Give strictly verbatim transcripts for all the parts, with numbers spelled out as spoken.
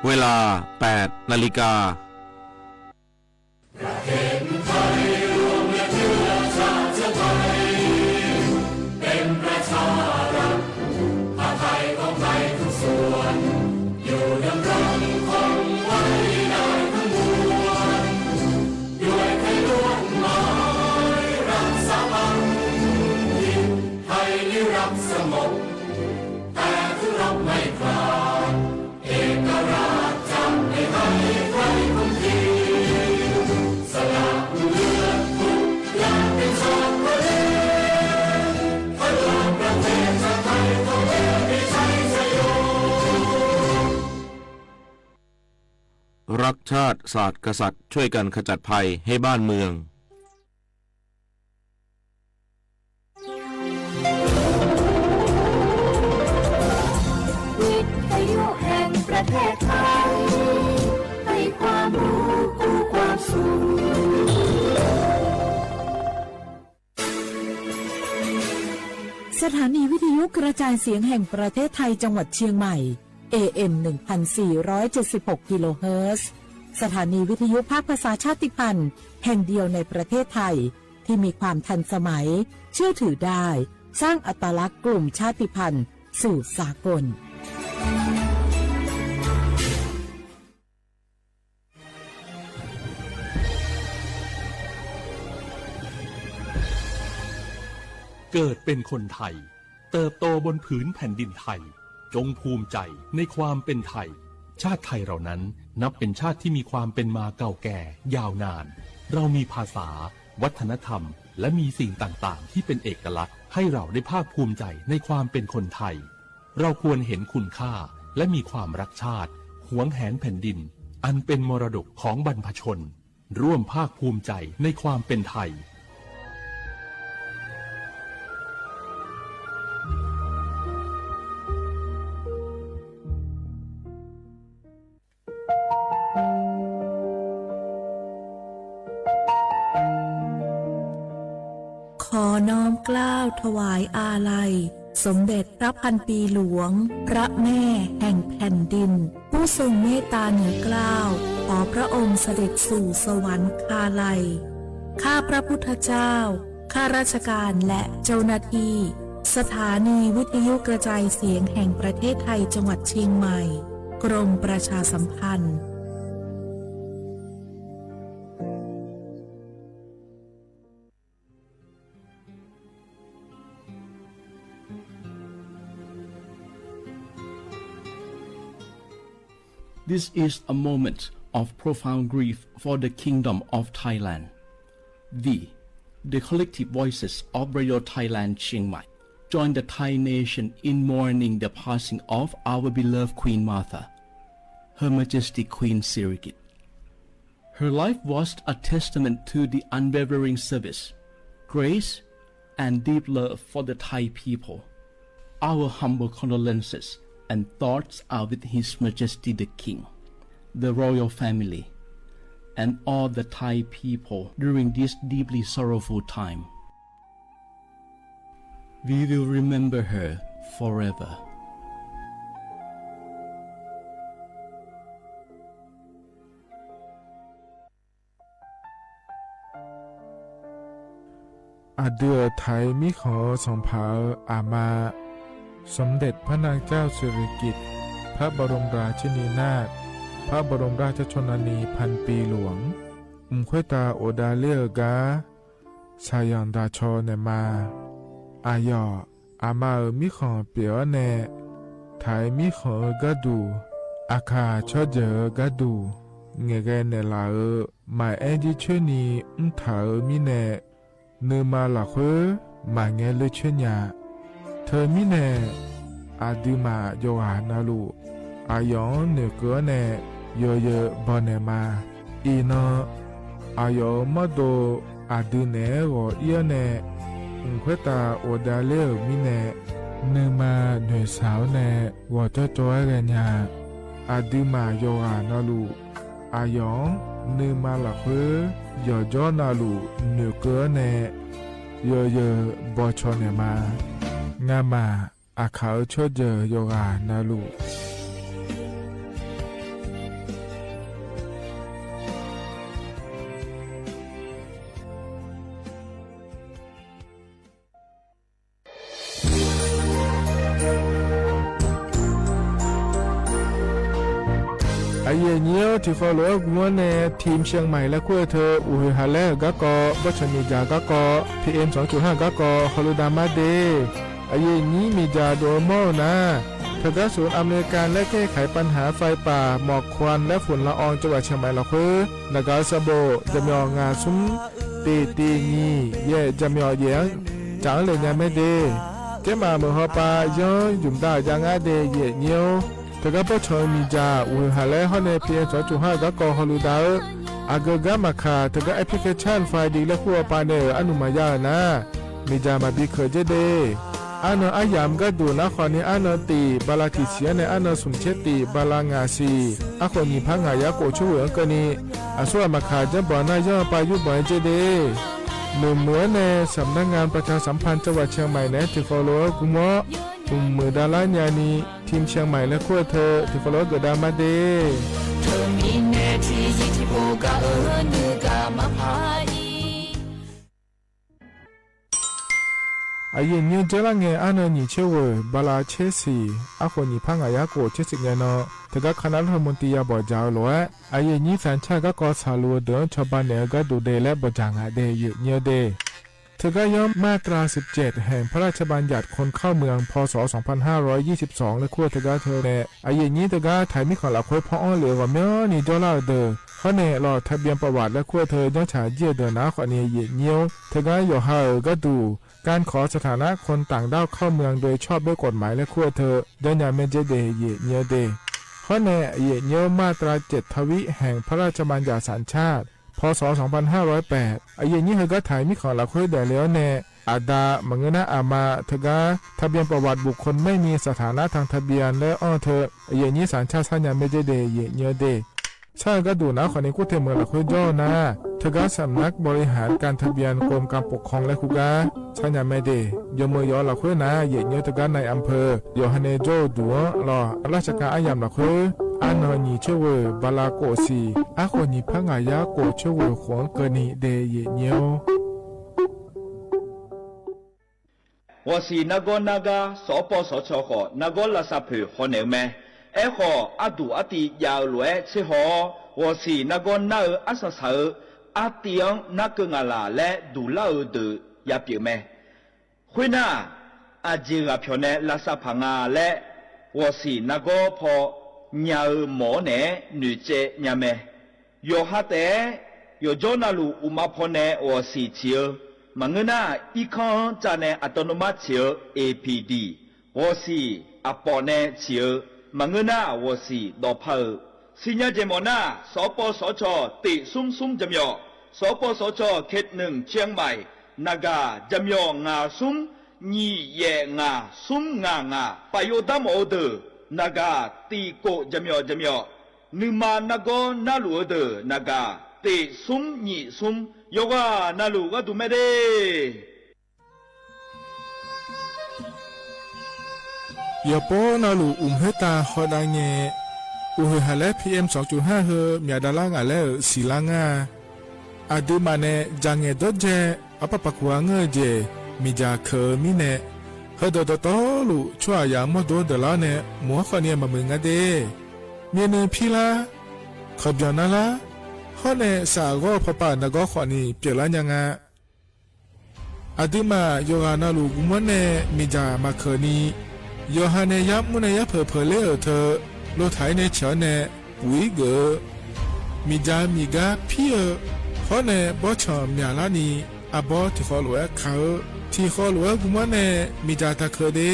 เวลา แปดนาฬิกา รักชาติ ศาสตร์ กษัตริย์ ช่วยกันขจัดภัยให้บ้านเมือง สถานีวิทยุกระจายเสียงแห่งประเทศไทยจังหวัดเชียงใหม่ เอเอ็ม หนึ่งพันสี่ร้อยเจ็ดสิบหก กิโลเฮิรตซ์ สถานีวิทยุภาคภาษาชาติพันธุ์แห่งเดียวในประเทศไทย ที่มีความทันสมัย เชื่อถือได้ สร้างอัตลักษณ์กลุ่มชาติพันธุ์สู่สากล เกิดเป็นคนไทย เติบโตบนผืนแผ่นดินไทย จงภูมิใจในความเป็นไทย ชาติไทยเรานั้นนับเป็นชาติที่มีความเป็นมาเก่าแก่ยาวนาน เรามีภาษา วัฒนธรรม และมีสิ่งต่างๆ ที่เป็นเอกลักษณ์ ให้เราได้ภาคภูมิใจในความเป็นคนไทย เราควรเห็นคุณค่า และมีความรักชาติ หวงแหนแผ่นดิน อันเป็นมรดกของบรรพชน ร่วมภาคภูมิใจในความเป็นไทย ขอน้อมเกล้าถวายอาลัย สมเด็จพระพันปีหลวง พระแม่แห่งแผ่นดิน ผู้ทรงเมตตาเหนือเกล้า ขอพระองค์เสด็จสู่สวรรคาลัย ข้าพระพุทธเจ้า ข้าราชการและเจ้าหน้าที่ สถานีวิทยุกระจายเสียงแห่งประเทศไทยจังหวัดเชียงใหม่ กรมประชาสัมพันธ์ This is a moment of profound grief for the Kingdom of Thailand. We, the collective voices of Radio Thailand Chiang Mai, join the Thai nation in mourning the passing of our beloved Queen Mother, Her Majesty Queen Sirikit. Her life was a testament to the unwavering service, grace, and deep love for the Thai people. Our humble condolences and thoughts are with His Majesty the King, the royal family, and all the Thai people during this deeply sorrowful time. We will remember her forever. Aqdui-euq Thai mirkhanq-eu sanqpaq-euq aqma, สมเด็จพระนางเจ้าสิริกิติ์ พระบรมราชินีนาถ พระบรมราชชนนีพันปีหลวง mq khoertav ghofdav ler-eu gar shaqyanq daqcaw naeqma. Aqyawf aqma-euq mirkhanq pyeuf-awr nae, Thai mirkhanq-eu gharduq, Aqkaq tsawrjeuq-eu gharduq ngaeqghae naeqlaf-euq maqaer jircoer ni mrtaq-euq mirnae, nuima lafkhoer maqngae ler coer nya. Teumirnae, aqduimaf yawqghaq navluf aqyawf-anr noeqkeuv-awr nae yawzeu bawnaeq ma. Iqnan, aqyawf-euq mawrdo aqdui naeq-aer ghawq ir-awr nae, mq khoertav ghofdav ler-euq mirnae, nuima noeqshaq-awr nae ghawqcawv cawv-aer ghaenya. Aqduimaf yawqghaq navluf aqyawf-anr nuima lafkhoer yawqjawr navluf noeqkeuv-awr nae yawzeu bawcaw naeqma. Ngamaf Aqkaq-euq tsawrjeuq yawqghaq navluf Aqyuif aqnyir-anr tiqkhawf lof-aer gm-anr nae ทีมเชียงใหม่ laer kur-eu teu uqhoeq haq laer-euq garkawv, bawrtsanq miqdzaq garkawv, PM sanqtuq har-eu garkawv hawlu da mar de. Aqyuif aqnyir miqdzaq dov-eu mawr-eu nar, teugar ศูนย์อำนวยการและแก้ไขปัญหาไฟป่าหมอกควันและฝุ่นละอองจังหวัดเชียงใหม่ lafkhoer naqgaq-eu sanqbof jaqmyawf ngaq smr tiq tiq nyiq yaef jaqmyawf yaef-anr tsaf-anr le nya mae de. Kaermaf meuq hawpav yanr zmq da-euq jav ngar de, aqyuif aqnyir-or. Teugar bawrtsanq-eu miqdzaq uqhoeq haq laer hawr nae PM sanqtuq har-eu garkawv hawlu da-eu. Aqgeu gar maqkaq, teugar application fai di laer kur-eu pav nae-euq arnuq maqya-euq nar, miqdzaq maqbi keuq dzer de. Arnan aryamq gharduq nar khawfni arnan tiq bala tiq siq-anr nae arnan smq tser tiq bala ngaq siq, arkhof nyiq par ngaq yar khof coer ghoeq-anr keuvni, aqsur ghaq maqkaq janrbanq nar yanr-eu pav yurbanq-aer dzer de. Meuq meuq-anr nae สำนักงานประชาสัมพันธ์จังหวัดเชียงใหม่ naeq-aer tiqkhawf lof-aer gm-awr, mq muiq davlar nyani ทีมเชียงใหม่ laer kur-eu teu tiqkhawf lof-aer geufdav mar de. เธอมีแน่ที่ยินที่โบกะเออเนื้อกะมาพาอี Aqyuif aqnyir-anr dzeurlar ngae, arnan nyiq tser ghoeq bala tser siq, arkhof nyiq par ngaq yar khof tser siq ngae nan, teugar คณะรัฐมนตรี ya bawqdzaq-eu lof-aer, aqyuif aqnyir สัญชาติ garkawv tsaqluf-eu deuq-anr cawba naeq-eu gharduq de laer bawqdzaq ngaq de, aqyuif aqnyir-eu de. Teugar yanr มาตราสิบเจ็ด แห่งพระราชบัญญัติคนเข้าเมือง พ.ศ. สองพันห้าร้อยยี่สิบสอง laer kur-eu teugar teu nae, aqyuif aqnyir teugar taq mirkhanq lafkhoer paw-anr lef-eu ghawqmyanrni jawrlar-euq deuq, hawr nae lawq ทะเบียนประวัติ laer kur-eu teu janrtsaq jir-eu deuq nar khawfni, aqyuif aqnyir-or, teugar yawqha-euq gharduq การขอสถานะคนต่างด้าวเข้าเมืองโดยชอบ ด้วยกฎหมาย laer kur-eu teu janrnya mae dzer de, aqyuif aqnyir-eu de. Hawr nae, aqyuif aqnyir-or, มาตราเจ็ดทวี แห่งพระราชบัญญัติสัญชาติ พ.ศ. สองพันห้าร้อยแปด aqyuif aqnyir heugar taq mirkhanq lafkhoer daefle-awr nae, aqda maqngeur nar aqma teugar ทะเบียนประวัติบุคคลไม่มีสถานะทางทะเบียน laer anr-eu teu, aqyuif aqnyir สัญชาติ sarnya mae dzer de, aqyuif aqnyir-eu de. Sar-eu gharduq nar khawfni kur te meuq lafkhoer jawr-eu nar, teugar สำนักบริหารการทะเบียนกรมการปกครอง laer kur gar sarnya mae de. Yawmeuq yawf-eu lafkhoer nar, aqyuif aqnyir-or, teugar นายอำเภอ yawqha nae jawr-eu duq-anr lawq, ราชการ aryamq lafkhoer arnan nyiq tser ghoeq bala khof siq, arkhof nyiq par ngaq yar khof tser ghoeq khof-anr keuvni de, aqyuif aqnyir-or. Ghawqsiq nargawr nargar sawqpawv sawqcawq khawf nargawr lavsav poeq hawnaeq-eu mae. Aerkhawf, arduq artiv jav-eu lof-aer tser haw-awr, ghawqsiq nargawr nar-eu arsaq saq-eu artiv-anr narkeuv ngaq laq laer duq lar-eu deuq yapyeuf mae. Khoernar, aqjeq ghaq pyawq nae lavsav paq nga laer, ghawqsiq nargawr paw nya-eu mawq-awr naeq-aer noeqtsaev nya mae. Yawqha taef-aer yawqjawr navluf uqma paw nae ghawqsiq ciq-eu, maqngeur nar irkanr-anr tsav nae อัตโนมัติ ciq-eu A P D, ghawqsiq aqpawf nae ciq-eu, maqngeur nar ghawqsiq dawqpar-eu, siqnya jeq mawf nar, sawqpawv sawqcawq teq smr smr jaqmyawf, sawqpawv sawqcawq เขตหนึ่ง เชียงใหม่ naqgaq jaqmyawf ngaq smr nyiq yaef ngaq smr ngaq ngaq, paf yov dar mawf-eu deuq naqgaq tiq kof jaqmyawf jaqmyawf, nuima nargawr narluf-eu deuq naqgaq teq smr nyiq smr, yawqghaq navluf gharduq mae de. Yawqpov navluf uqmq khoertav hawdav ngae, uqhoeq haq laer P M sanqcoq har heu myaq davlar ngaq laer-euq siqlar ngar-a. Aqduimaf nae dzaq ngaeq dawrdzae arpar paq kuq-a ngeur-eu jeq miqdzaq keuq-eu mirnae, heudeuq dawqtawvluf tsawrhaqzaq-anr mawrdo deuqlar-awr nae mq-anr khawfni maqmuiq nga de. Myavnuiv pirlar, kawqbyanq narlar, hawr nae saf ghawr-eu pawpav-euq nargawr khawfni pyeuflar nya nga. Aqduimaf yawqghaq navluf gmr-anr nae miqdzaq maqkeuq ni, yawqha nae yar mr nae yar peuq peuq ler-euq teu, lotaq-ir nae ciq-awr nae puq-ir geuf-eu, miqdzaq miqgar pir-eu, hawr nae bawrtsanq myaqlar ni, arbawr tiqkhawv lof-aer kaq-eu, tiqkhawv lof-aer gmr-anr nae miqdzaq taqkeuq de.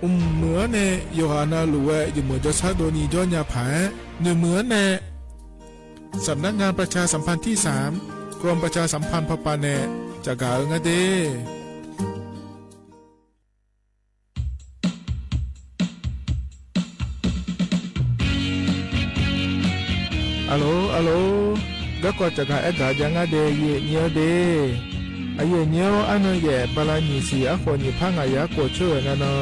Mqmuiq-anr nae yawqghaq navluf-aer yawmuiq jawrshar dovni jawr nya paq-aer, noeqmuiq-anr nae สำนักงานประชาสัมพันธ์ที่สาม กรมประชาสัมพันธ์ pawpav nae caqgaq-eu ngar de. Aqlof aqlof, garkawv caqgaq aergaq jav ngar de, aqyuif aqnyir-awr de. Aqyuif aqnyir-awr, arnan yaef bala nyiq siq arkhof nyiq par ngaq yar khof coer-euq nga nan,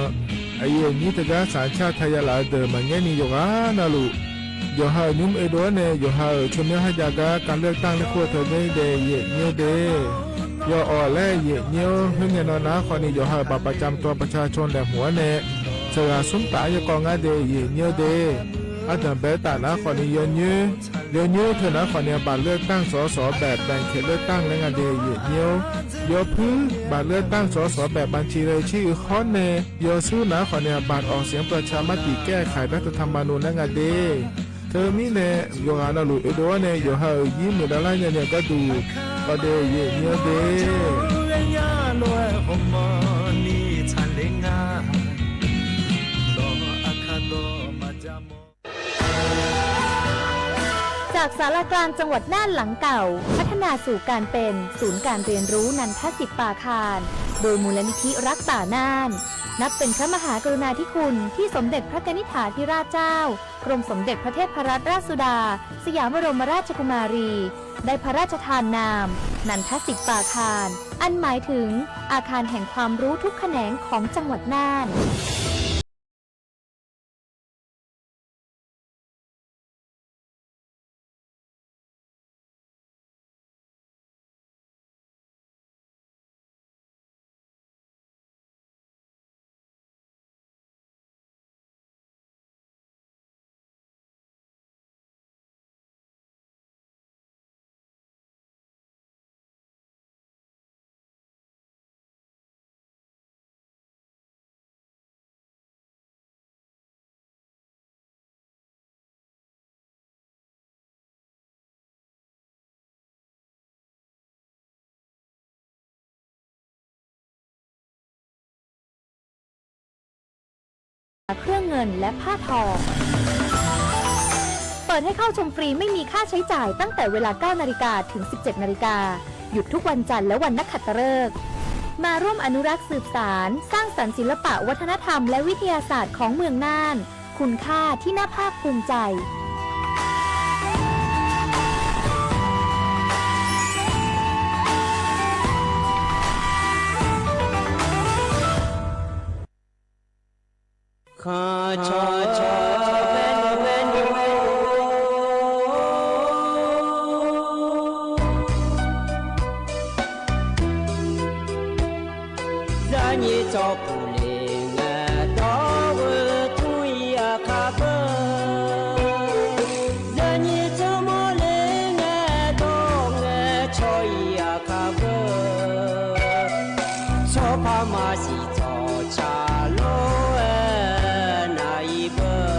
aqyuif aqnyir teugar สัญชาติไทย ya laf-eu deuq maqngaer ni yawqghaq navluf, yawqha-euq nymr oedov-awr nae yawqha-euq tsawrmyanr kharjav gar การเลือกตั้ง laer kur-eu teu jaer-ir de, aqyuif aqnyir-awr de. Yawawq laer aqyuif aqnyir-awr, khoerngae nan nar khawfni yawqha-euq บัตรประจำตัวประชาชน laeqhmq-anr nae sheuqghaq smr taf-anr yawkawv ngar de, aqyuif aqnyir-awr de. Ardanqbae-eu taf nar khawfni yawnyoer, yawnyoer teu nar khawfni บัตรเลือกตั้ง สส แบบแบ่งเขตเลือกตั้ง laer nga de, yaeqnyir-or. Yawpuir บัตรเลือกตั้ง สส แบบบัญชีรายชื่อ hawr nae yawshuir nar khawfni บัตรออกเสียงประชามติแก้ไขรัฐธรรมนูญ laer nga de. Teumirnae yawqghaq navluf oedov-awr nae yawqha-euq yir muiqdav lar nyani-aq gharduq, awqde yaeqnyir-awr de. จากศาลากลางจังหวัดน่านหลังเก่า พัฒนาสู่การเป็นศูนย์การเรียนรู้นันทสิบปาคาร โดยมูลนิธิรักป่าน่าน นับเป็นพระมหากรุณาธิคุณที่สมเด็จพระกนิษฐาธิราชเจ้า กรมสมเด็จพระเทพรัตนราชสุดา สยามบรมราชกุมารี ได้พระราชทานนาม นันทสิบปาคาร อันหมายถึงอาคารแห่งความรู้ทุกแขนงของจังหวัดน่าน เครื่องเงินและผ้าทอ เปิดให้เข้าชมฟรีไม่มีค่าใช้จ่ายตั้งแต่เวลา เก้านาฬิกา ถึง สิบเจ็ดนาฬิกา หยุดทุกวันจันทร์และวันนักขัตฤกษ์ มาร่วมอนุรักษ์สืบสาน สร้างสรรค์ศิลปะวัฒนธรรมและวิทยาศาสตร์ของเมืองน่าน คุณค่าที่น่าภาคภูมิใจ Khanq cawq cawq bae nui bae nui-or, zaqnyiq tsawrpuq le ngae dawr-eu tmr-ir aqkaq beu, zaqnyiq tsawrmawr le ngae dawr ngae cawq-ir aqkaq beu, tsawrpaq maqsiq tsawq tsaq lor-aer nar-ir beu.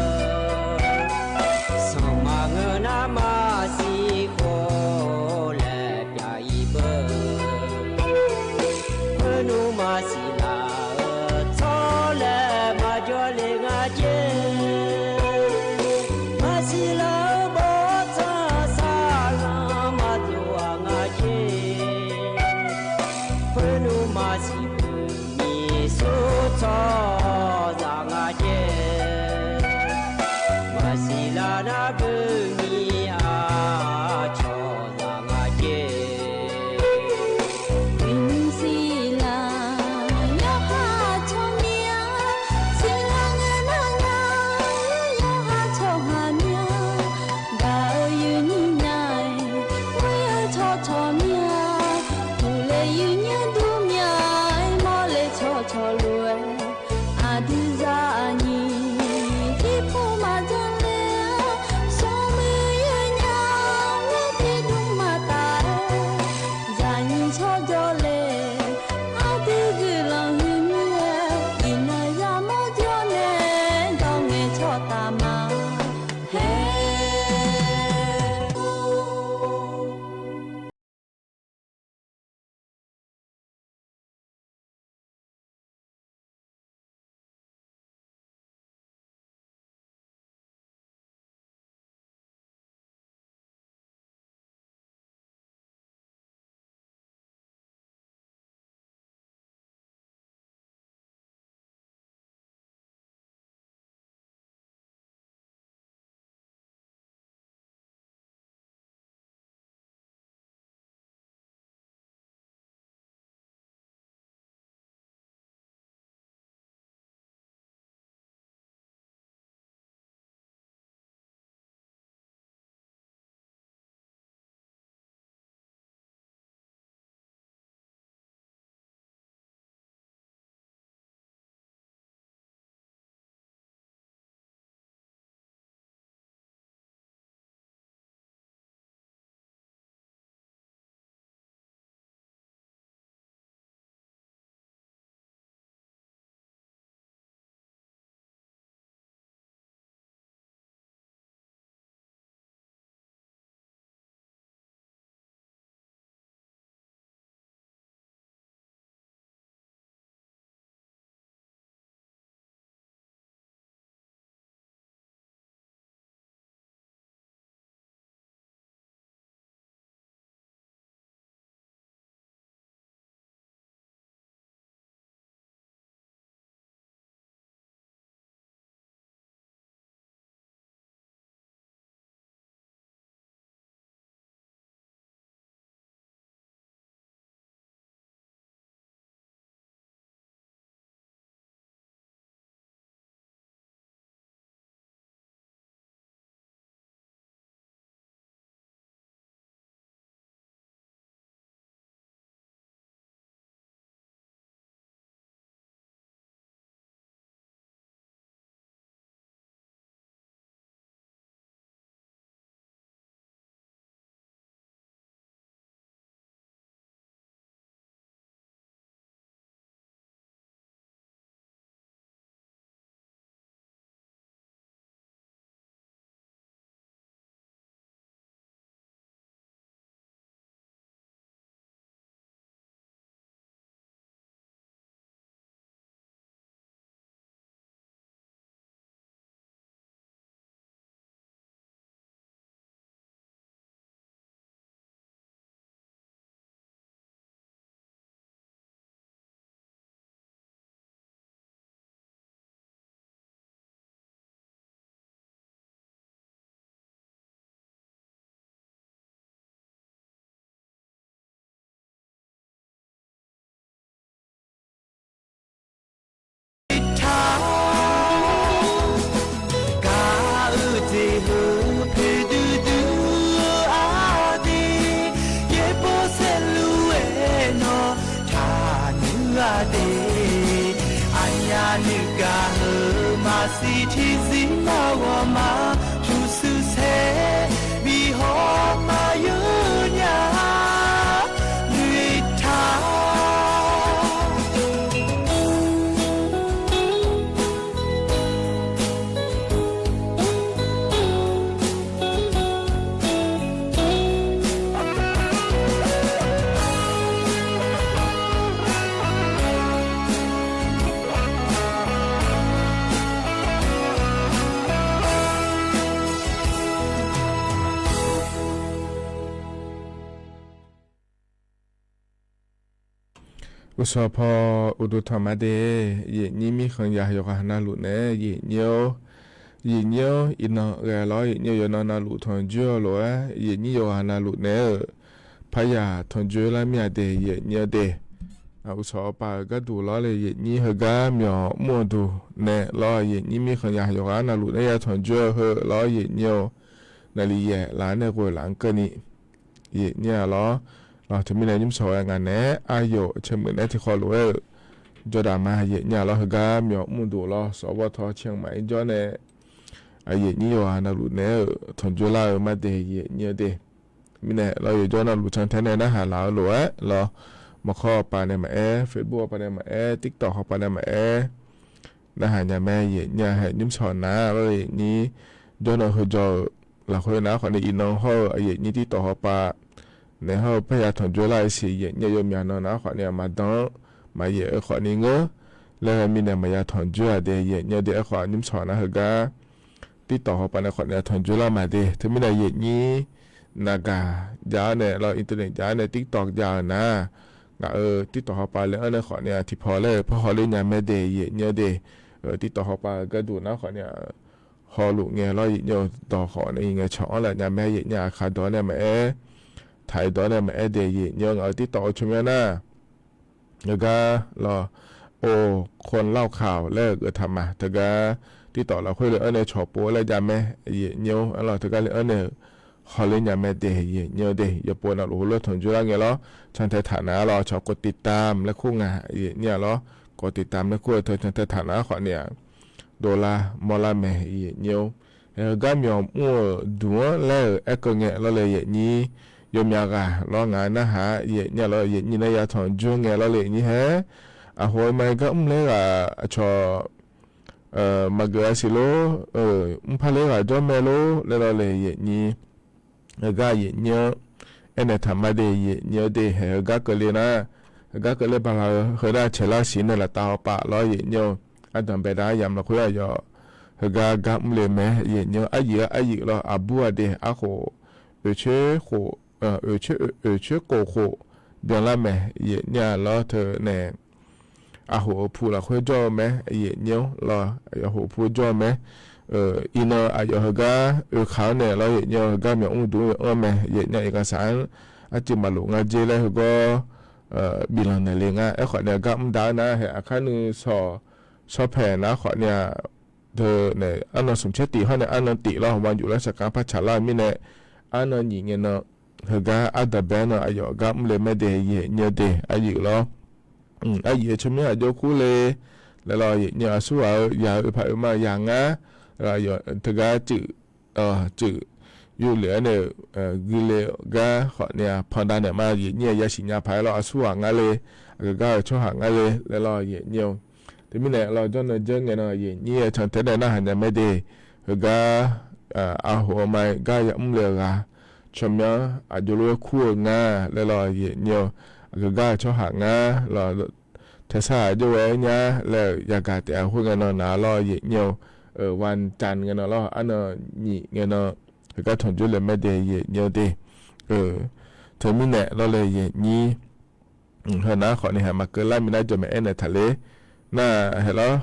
Aqsiq tiqzir nar ghawqma pyurshuir saer bi hawr ma yur nya-a, noeqtaq. Uqsawq paw uqduq tanq ma de, yaeqnyir mirkhanqzaq yawqghaq navluf naeq-aer yaeqnyir-or, yaeqnyir-or iqnan ghae lawr, yaeqnyir-or yawqnan navluf tanqjoer-eu lof-aer yaeqnyir yawqghaq navluf naeq-aer-euq paryaq tanqjoer lar mir-a de yaeqnyir-eu de. Uqsawq paw-euq gharduq lawr le yaeqnyir heugar myawq mr-eu duq nae lawr, yaeqnyir mirkhanqzaq yawqghaq navluf naeq-aer ya tanqjoer-eu heu lawr yaeqnyir-or, naqliq yaeq laf-anr nae ghoeq laf-anr keuvni yaeqnyir-a lawr. Lawr teumirnae nymrshawq-aer ngaq naeq-aer aqyawf caermuiq naeq-aer tiqkhawv lof-aer-euq jawrdaq ma yaeqnyir-a lawr, heugar myawq mr duq lawr sawqbawr taw caermq maqir jawr nae yaeqnyir yawqghaq navluf naeq-aer-euq tanqjoer lar-eu ma de yaeqnyir-eu de. Mirnae lawr yawqjawr navluf cantae nae narhaq laf-eu lof-aer lawr, mawrkhawr hawpav nae maqaer, Facebook hawpav nae maqaer, TikTok hawpav nae maqaer, narhaq nya mae yaeqnyir-a hae nymrshawq nar lawr le yaeqnyir jawrnan heujawr-eu lafkhoer nar khawfni iqnan hawr-eu yaeqnyir TikTok hawpav naeq hawr-eu paryaq tanqjoer lar-eu siq yaeqnyir-eu yawmyaq nan nar khawfni-aq maqdan-anr maqyaef-eu khawfni ngeur laer ghae mirnae maqya tanqjoer-a de yaeqnyir-eu de. Aerkhawf nymrshawq nar heugar TikTok hawpav nae khawfni-aq tanqjoer lar ma de. Teumirnae yaeqnyir naqgaq jav-awr nae lawr, internet jav-awr nae TikTok jav-euq nar, ngaq-euq TikTok hawpav le-anr nae khawfni-aq tiqpaw laer-euq paw hawler nya mae de yaeqnyir-eu de. TikTok hawpav-euq gharduq nar khawfni-aq hawluf ngae lawr yaeqnyir-eu dawq khawf nae ngae cawq-anr laf nya mae yaeqnyir-a. Aqkaq dawq-anr nae maqaer, taq-iq dawq-anr nae maqaer de yaeqnyir-eu ngaq-euq TikTok-eu tsawrmyanr nar heugar lawr, or, คนเล่าข่าว laer-euq geuf taq ma. Teugar TikTok lafkhoer le-anr nae cawq pov laer jav mae yaeqnyir-or. Arlawr teugar le-anr nae-euq hawler nya mae de yaeqnyir-eu de. Yawpov navluf heulof tanqjoer lar ngae lawr, cantae taq nar lawr cawq กดติดตาม laer kur nga yaeqnyir-a lawr. กดติดตาม laer kur-eu teu cantae taq nar khawfni-aq dovlar mawrlar mae yaeqnyir-or. Heugar myawq mr-euq duq-anr laer-euq aerkeuv ngae lawr le yaeqnyir yawmyaq ghaq lawr ngaq narhaq yaeqnyir-a lawr yaeqnyir nae ya tanqjoer ngae lawr le yaeqnyir hae. Aqhof-eu ma gar mr ler ghaq aqcawq maqgeuf-a siq lor, mr par ler ghaq jawr mae lor laer lawr le yaeqnyir heugar yaeqnyir-anr aernaeq taq ma de yaeqnyir-eu de. Hae heugar keuvle nar, heugar keuvle bala-eu heu nar caeqlar siq nae laftav hawpav lawr yaeqnyir-eu ardanq bae dav-aer yamq lafkhoer aqyawf heugar gar mr le mae yaeqnyir-eu aryuif-a aryuif lawr aqbur-a de. Arkhof oeq coer khof, oeq coer khof byanlar mae yaeqnyir-a lawr teunae aqhof-eu pu lafkhoer jawr-eu mae yaeqnyir-or lawr, aqyawf hof pu jawr-eu mae. Iqnan aqyawf heugar oekaq-anr nae lawr yaeqnyir-eu heugar myawq mr duq-anr mae yaeqnyir-a. Iqghaq saq-anr arcuiv maqlof ngar jer laer heugawr biflanq naeq le ngar. Aerkhawf nae gar mr dav-eu nar hae aqkar nuisawq shawr paeq nar khawf nae-a teunae arnan smq caer tif hawr nae arnan tif lawr hawma juf laer saqkaq par tsaqlar-eu mirnae arnan nyiq ngae nan heugar ardanq bae-anr nan aqyawf gar mr le mae de yaeqnyir-eu de aryuif lawr. Aryuif-eu tsawrmyanr aqjox kur le laer lawr yaeqnyir-eu aqsurghaq-eu yaq-eu oeqpaq oeqma yaq ngar, aqyawf teugar cuif, cuif yurlef-aer nae-euq guile gar khawf nae-a pandav naeq ma yaeqnyir-a yasiq nya paq-aer lawr aqsurghaq ngar le, aqgeu gar-eu tsawrhaq ngar le laer lawr yaeqnyir-eu. Teumirnae lawr jawrnan janr ngae nan yaeqnyir-a cantae nae narhaq nya mae de. Heugar aqhof-eu ma gar ya mr le-eu ghaq tsawrmyanr aqjox lof-aer kur-eu ngar laer lawr yaeqnyir-eu. Aqgeu gar-eu tsawrhaq ngar lawr, taesar-aq jawr ghae-aer nyar laer-euq yagaq taef-a khoer ngae nan naq lawr yaeqnyir-eu. Ghaq can ngae nan lawr arnan nyiq ngae nan heugar tanqjoer le mae de yaeqnyir-eu de. Teumirnae lawr le yaeqnyir heunar khawf nae hae maqkeuv lar minav jawq mae aernaeq taqler nar hae lawr,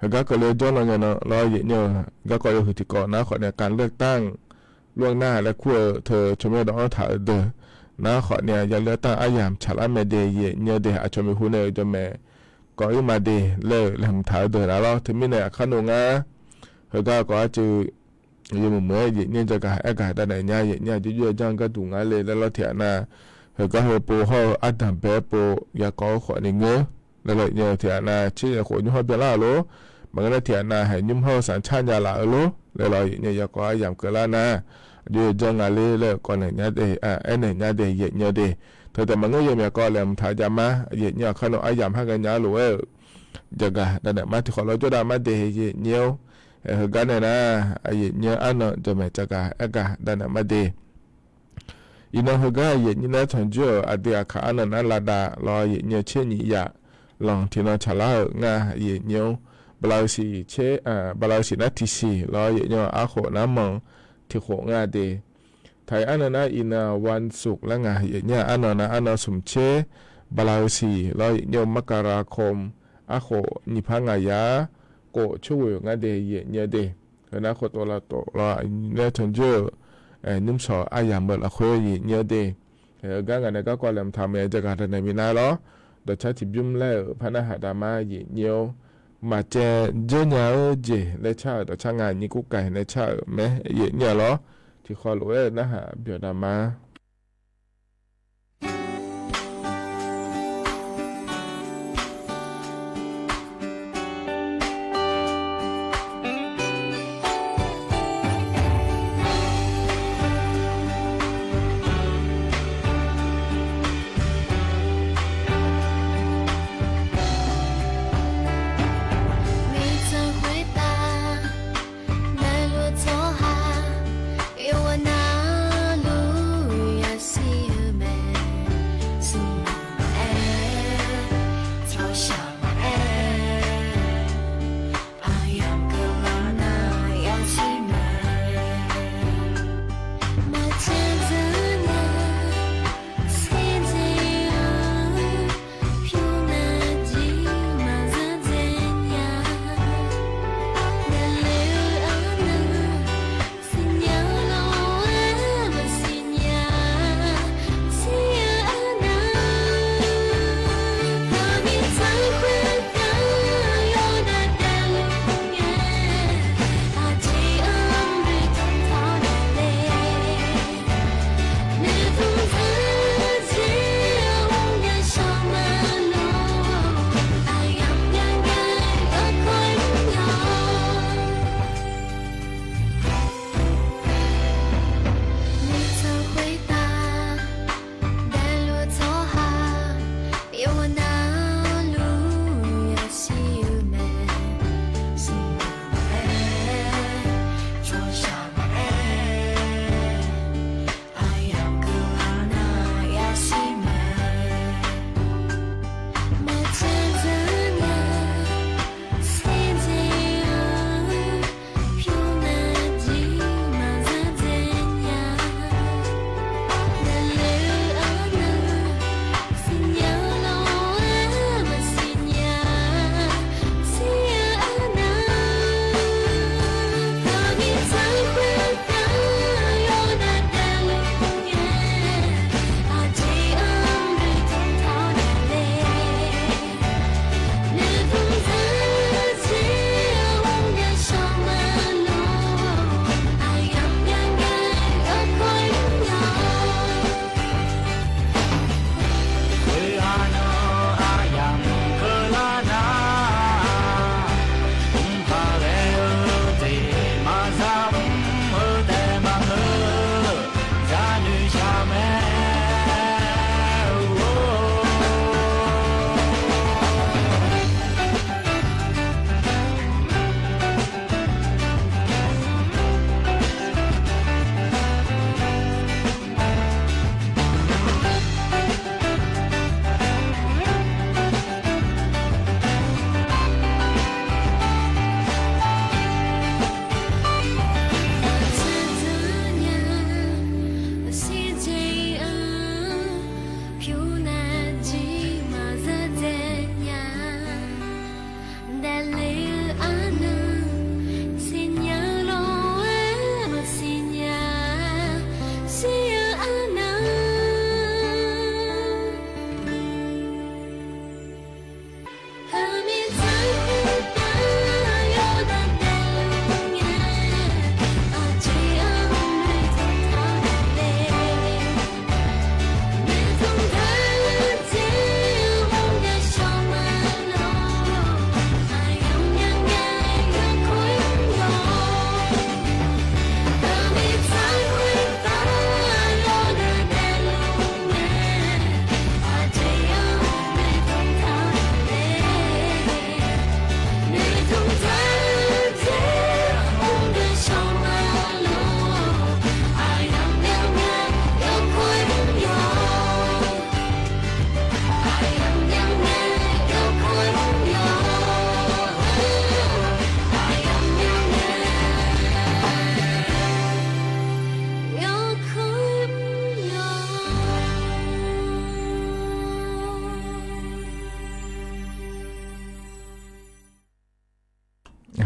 heugar keuv le jawrnan ngae nan lawr yaeqnyir-eu garkawv yawhuiq tiqkawv nar khawf nae การเลือกตั้งล่วงหน้า laer kur-eu teu tsawrmyanr dawq-anr taq-eu deuq nar khawf nae ya เลือกตั้ง aryamq tsaqlar mae de yaeqnyir-eu de. Aqcawq maeqhu nae-euq jawrmaeq kawv ir ma de laer-euq laeqhmq taq-eu deuq nar lawr teumirnae aqkar nor ngar heugar kawv arcuiv yawmuiq muiq-aer yaeqnyir jagaq aergaq dav naeq nya yaeqnyir aqjox jov-aer janr-eu garduq ngar le laer lawr tiq ghaq nar, heugar heu pov hawr-eu ardanq bae-aer pov yakawv-eu khawf ni ngeur laer lawr, yaef nyae-eu tiqghaq nav tser yaef khof nymr hawr byanlar-euq lor. Maqngeur nar tiqghaq nav haiq nymr hawr-eu sanqcar nya laf-eu lor laer lawr, yaef nyae yawkawv aryamq keuvlar nar, aqjox-aer janr nga ler laer-euq kawv naeq nya de, aernaeq nya de, yaef nyae de. Teu taef maqngeur, yaef myawq kawv laeqhmq taq jav ma, yaef nyae-awq kar nawr aryamq har ghae nya-ar lof-aer-euq jaqgaq daqnaeq mar tiqkhawf lawr jawr dav mar de, yaef nyae-or. Heugar nae nar, yaef nyae arnan jaqmaeq jaqgaq aergaq daqnaeq mar de. Iqnan heugar yaef nyae nar, tanqjoer-euq aqdui aqkaq arnan nar, lavdav lawr yaef nyae tser nyiq yaf lanq tiqnan tsaqlar-euq nga, yaef nyae-or. Bala-eu siq tser, bala-eu siq nar tiqsiq lawr yaef nyae-eu arkhof nar manq tiqkhof nga de. Taq-iq arnan nar, iqnan-aq วันศุกร์ laer nga, yaef nyae-eu arnan nar arnan smq tser bala-eu siq lawr yaef nyae-eu มกราคม arkhof nyiq par ngaq yar khof tsawrghoeq nga de, yaef nyae de. Heu nar khoftof laftof lawr, nae tanqjoer-euq nymrshawq aryamq-eu lafkhoer yaef nyae de. Heugar ngaq nae garkawv laeqhmq taq maeq-aer jaqgaq daqnaeq minav lawr. Dawqcar tiqbymr laer-euq par narhaq dav mar, yaef nyae-or. Maqcaev janrnya-eu jeq laer car-euq dawqcar ngaq nyiq kur kaiq nae car-euq mae, yaef nyae lawr. Tiqkhawf lof-aer narhaq byawq dav ma.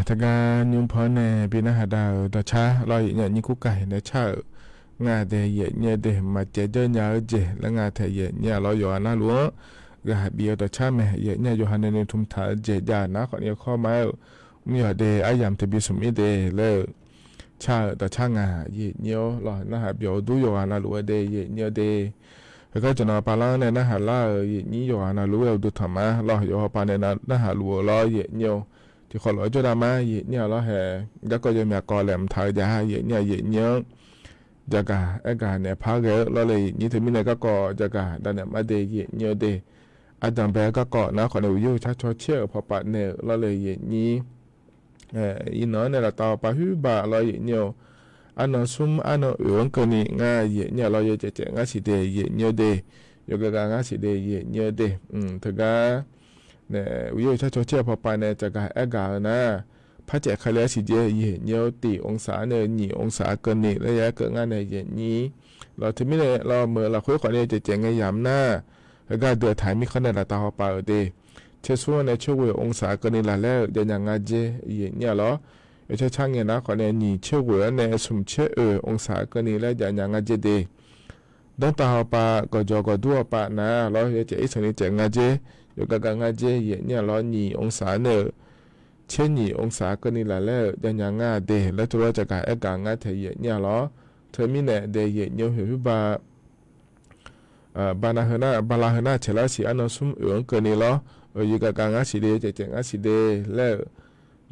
Teugar nymr paw-anr nae bi narhaq dav-euq dawqcar lawr, yaefnyir aqnyir kurkaq nae car-euq nga dae yaefnyir-eu de, maqcaev dzeur nya-eu jeq laer nga taeq yaefnyir-aq lawr, yawqghaq navluf-anr ghaq bif-eu dawqcar mae. Yaefnyir-aq yawqha nae noeqtmq taq-eu jeq jav nar khawfni kawr ma-aer-euq mr yawq de, aryamq teubi smq ir de laer-eu car-euq dawqcar nga. Yaefnyir-awr lawr, narhaq byawq-eu dur yawqghaq navluf-eu de yaefnyir-eu de. Heugar jaqnanq pavlar-anr nae narhaq lar-euq yaefnyir yawqghaq navluf-aer uqduq tanq ma lawr, yawqha pav nae narhaq luf-eu lawr yaefnyir-awr. Tiqkhawf lof-aer jawrdav ma yaefnyir-aq lawr hae. Garkawv yawmyaq kawv laeqhmq taq-eu jav yaefnyir-aq yaefnyir-anr jaqgaq aergaq naeq par ghae-eu lawr le yaefnyir. Teumirnae garkawv jaqgaq dav naeq ma de yaefnyir-eu de. Ardanq bae garkawv nar khawfni uqyir uqcar caw caer-euq pawpav naeq-euq lawr le yaefnyir. Iqnan-anr nae laftav hawpav huirbaq lawr yaefnyir-awr. Arnan smr arnan oeq-anr keuvni ngar yaefnyir-aq lawr, yawcaev caev ngar siq de yaefnyir-eu de. Yawgaq gaq ngar siq de yaefnyir-eu de. Teugar nae uqyir uqcar caw caer-eu pawpav nae jaqgaq aergaq-eu nar, par caev kali-aer siqjaev yaefnyir-awr, tiq องศา-anr nae nyiq องศา keuvni laer ya aer keuv ngar nae yaefnyir. Lawr teumirnae lawr meuq lafkhoer khawfni caev caev ngae yamq nar, heugar dui-eu taq mirkhanq nae laftav hawpav-euq de. Tsersmr-anr nae tserghoeq องศา keuvni laf laer-euq javnya nga jer yaefnyir-aq lawr. Yawcar car ngae nar khawfni nyiq tserghoeq-anr nae smq tser oeq องศา keuvni laer javnya nga jer de. Danrtav hawpav gawqjawq gawqdur hawpav nar lawr, yawcaev irsanq ni caev nga jer, yawgaq gaq nga jer yaefnyir-aq lawr, nyiq องศา-anr nae-euq tser nyiq องศา keuvni laf laer-euq javnya nga de laer teulof-aer jaqgaq aergaq ngar taeq yaefnyir-aq lawr. Teumirnae de yaefnyir-awr, hoeq huirbaq bala heu nar caeqlar siq arnan smr oeq-anr keuvni lawr, yawgaq gaq ngar siq de, yawcaev caev ngar siq de laer-euq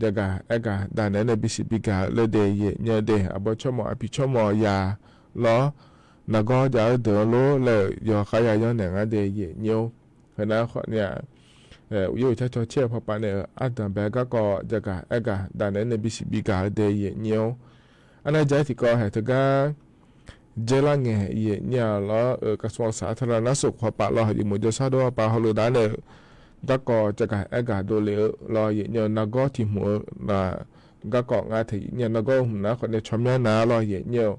jaqgaq aergaq dav naeq-aer nae bisiq bigaq-eu laer de yaefnyir-eu de. Aqbawr tsawrmawf aqpiq tsawrmawf yaq lawr, nargawr jav-eu deuq-anr lor laer-euq yawkhav ya yanr naeq ngar de yaefnyir-awr. Heunar khawfni-aq, uqyir uqcar caw caer-eu pawpav nae-euq ardanq bae garkawv jaqgaq aergaq dav naeq-aer nae bisiq bigaq-eu de yaefnyir-awr. Arnav jaq-aer tiqkawv haeq teugar dzeurlar ngae yaefnyir-aq lawr-euq กระทรวงสาธารณสุข hawpav lawr, jeqmuq jawrshar dov hawpav hawluf dav nae-euq garkawv jaqgaq aergaq dovle-eu lawr yaefnyir-eu, nargawr tiq hmq-eu garkawv nga taeq yaefnyir-aq, nargawr-eu hmq nar khawfni tsawrmyanr nar lawr yaefnyir-eu,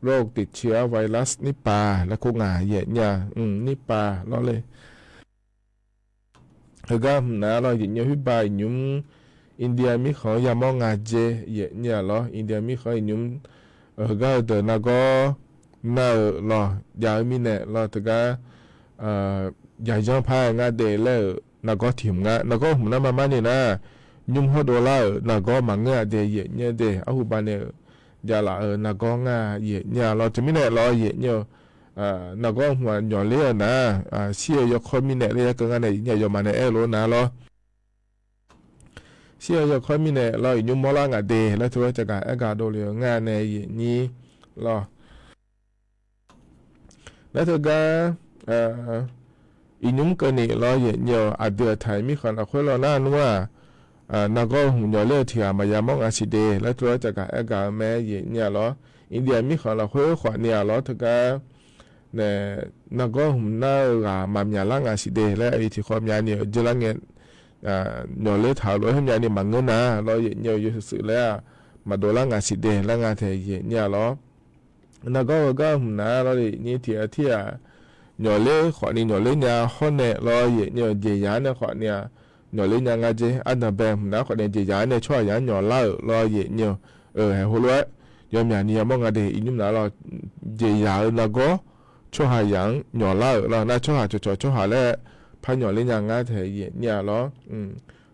โรคติดเชื้อไวรัสนิปา laer kur nga yaefnyir-aq, nipa lawr le. Heugar hmq nar lawr yaefnyir-eu, huirbaq iqnymr India mirkhanq-anr yamawr nga jer yaefnyir-aq lawr, India mirkhanq-anr iqnymr heugar-eu deuq nargawr nar-eu lawr jav-eu mirnae lawr teugar jaqyanr par-aer ngar de laer-euq nargawr tiq hmq nga. Nargawr hmq nar mar mar ni nar, nymr hawr dovlar-euq nargawr maqngeur-a de yaefnyir-eu de, arhuba nae-euq javlaf-euq nargawr ngar yaefnyir-aq lawr. Teumirnae lawr yaefnyir-eu, nargawr hmq-aq nyawqler-eu nar, shir-eu yawkawr mirnae laer ya keuv ngar nae yaefnyir-aq yawmaf nae aer-eu lof nar lawr. Shir-eu yawkawr mirnae lawr iqnymr mawrlar nga de laer teulof-aer jaqgaq aergaq dovle-eu ngar nae yaefnyir lawr. Laer teugar iqnymr keuvni lawr yaefnyir-eu, aqdui aqtaq-iq mirkhanq lafkhoer lawr nar nmr-aq, nargawr-eu hmq nyawqler-eu tiq ghaq maqya mawr nga siq de laer teulof-aer jaqgaq aergaq-eu mae yaefnyir-aq lawr. India mirkhanq lafkhoer khawfni-aq lawr teugar nae nargawr hmq nar-eu ghaq maqmyaq lar nga siq de laer aqyuif tiq khawv myavni-euq dzeurlar ngae nyawqler taq-euq lof-aer khoer myavni maqngeur nar lawr yaefnyir-eu, yawshuif shuif laer-aq maqdov lar nga siq de laer nga taeq yaefnyir-aq lawr. Nargawr-eu gar hmq nar lawr le nyir tiq ghaq tir-aq, nyawqler khawfni nyawqler nya hawr nae lawr yaefnyir-eu, jeqzaq-anr nae khawfni-aq nyawqler nya nga jer. Ardanq bae hmq nar khawfni jeqzaq-anr nae tsawrhaqzaq-anr nyawqlar-euq lawr yaefnyir-eu, haeq heulof-aer yawmyaq ni yamawr nga de. Iqnymr nar lawr jeqzaq-eu nargawr tsawrhaqzaq-anr nyawqlar-euq lawr nar, tsawrhaq cawqcawq tsawrhaq laer par nyawqler nya ngar taeq yaefnyir-aq lawr.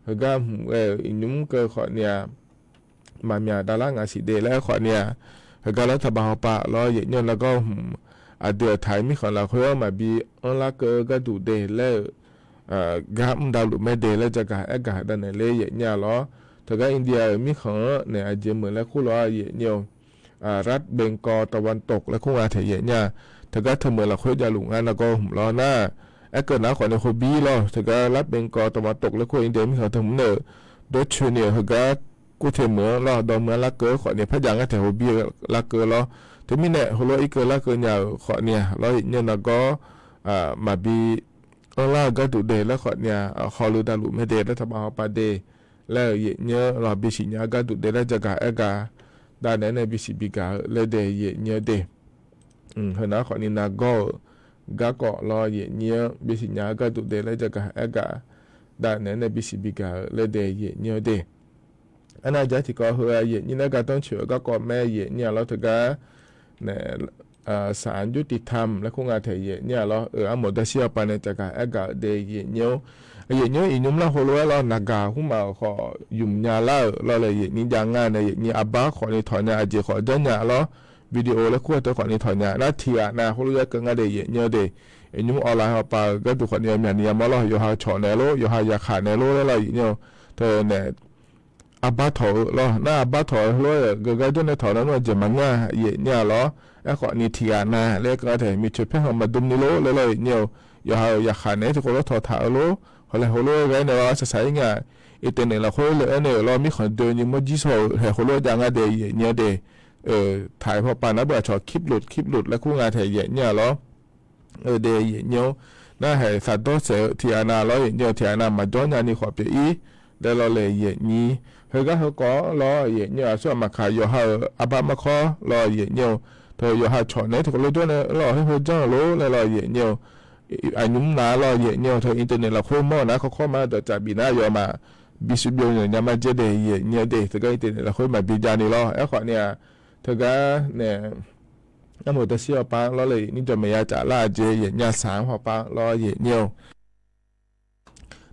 Heugar hmq ghae-euq iqnymr keuv khawfni-aq maqmyaq davlar nga siq de laer khawfni-aq, heugar laer taqbaq hawpav lawr yaefnyir-eu, nargawr-eu hmq aqdui aqtaq-iq mirkhanq lafkhoer-anr maqbi anrlar keuv-eu gharduq de laer-euq gar mr davluf mae de laer jaqgaq aergaq dav naeq ler yaefnyir-aq lawr. Teugar India-euq mirkhanq-anr naeq aqjeq meuq laer kur lof-aer yaefnyir-eu, รัฐเบงกอลตะวันตก laer kur nga taeq yaefnyir-aq, teugar teumeuq lafkhoer javluf ngar nargawr-eu hmq lawr nar, aerkeuv nar khawfni hobir lawr. Teugar รัฐเบงกอลตะวันตก laer kur India mirkhanq teumeuq nae-euq dawrcoeni-euq heugar kur teumeuq-anr lawr dawq meuq-anr larkeuv khawfni par jav ngar taeq hobir-eu larkeuv lawr. Teumirnae heulof-aer irkeuv larkeuv nya-euq khawfni-aq lawr yaefnyir-eu, nargawr maqbi anrlar-eu gharduq de laer khawfni-aq, hawluf davluf mae de laer taqbaq hawpav de laer-euq yaefnyir-eu lawr, bisiq nya-eu gharduq de laer jaqgaq aergaq dav naeq-aer nae bisiq bigaq-eu laer de yaefnyir-eu de. Heunar khawfni nargawr-euq garkawv lawr yaefnyir-anr bisiq nya-eu gharduq de laer jaqgaq aergaq dav naeq-aer nae bisiq bigaq-eu laer de yaefnyir-eu de. Aernar aqjeq tiqkawv heu-aq yaeqnyir nae gardanr coeq-eu garkawv mae yaeqnyir-a lawr teugar nae, ศาลยุติธรรม laer kur nga taeq yaeqnyir-a lawr-eu armof darshir hawpav nae cavgaq aergaq-eu de yaeqnyir-or. Yaeqnyir-or, iqnymr lar heulof-aer lawr naqgaq khmrmaf-euq khawf ymq nya lar-euq lawr laer yaeqnyir jav nga nae yaeqnyir arbar khawfni tawq nya aqjeq khawf janrnya lawr. Video laer kur-eu teu khawfni tawq nya nar tiqghaq nav heulof-aer keuv nga de yaeqnyir-eu de. Iqnymr online hawpav-eu gharduq khawfni yamyaq ni yamawr lawr yawqha-eu cawq naeq lor yawqha yaqkhaq naeq lor laer lawr yaeqnyir-eu teu nae arbar tawq-eu lawr nar arbar tawq-eu heulof-aer geugar jawrnae tawq nar nmr-eu jeq maqngeur-a yaeqnyir-a lawr. Aerkhawfni tiqghaq nav laer keuv nga taeq miqcoeq paerkhanq maqdm ni lor laer lawr yaeqnyir-eu. Yawqha-euq yaqkhaq naeq-aer tiqkawv lawr tawq taq-eu lor. Hawlaeq heulof-aer ghae naeq lawr arsaq saq-ir nga. Internet lafkhoer le-aer naeq-euq lawr mirkhanq doeni mawrjir shaw-eu haeq heulof-aer jav nga de yaeqnyir-eu de. Taq-euq hawpav nar beu aqcawq keep load keep load laer kur nga taeq yaeqnyir-a lawr-eu de yaeqnyir-or. Nar haeq saqdawr saef-eu tiqghaq nav lawr yaeqnyir-eu tiqghaq nav maqjawr nyani khawf pyeuf-ir laer lawr le yaeqnyir. Heugar heukawv-anr lawr yaeqnyir-eu aqsur aqmaqkaq yawqha-euq arbar markawr lawr yaeqnyir-eu teu yawqha cawq naeq-aer tiqkawv lor jawrnae lawr heugheu janr-eu lor laer lawr yaeqnyir-eu. Aqnymr nav lawr yaeqnyir-eu teu internet lafkhoer mawr-eu nar kawrkawr ma dawqtsaf bif nar yawmaf bisiq byov naeq nya ma dzaer de yaeqnyir-eu de teugar internet lafkhoer maqbi jav ni lawr. Aerkhawfni-aq teugar nae armof darshir hawpav lawr le yaeqnyir jawqmaeq ya caf lar-eu jeq yaeqnyir saq-anr hawpav lawr yaeqnyir-eu.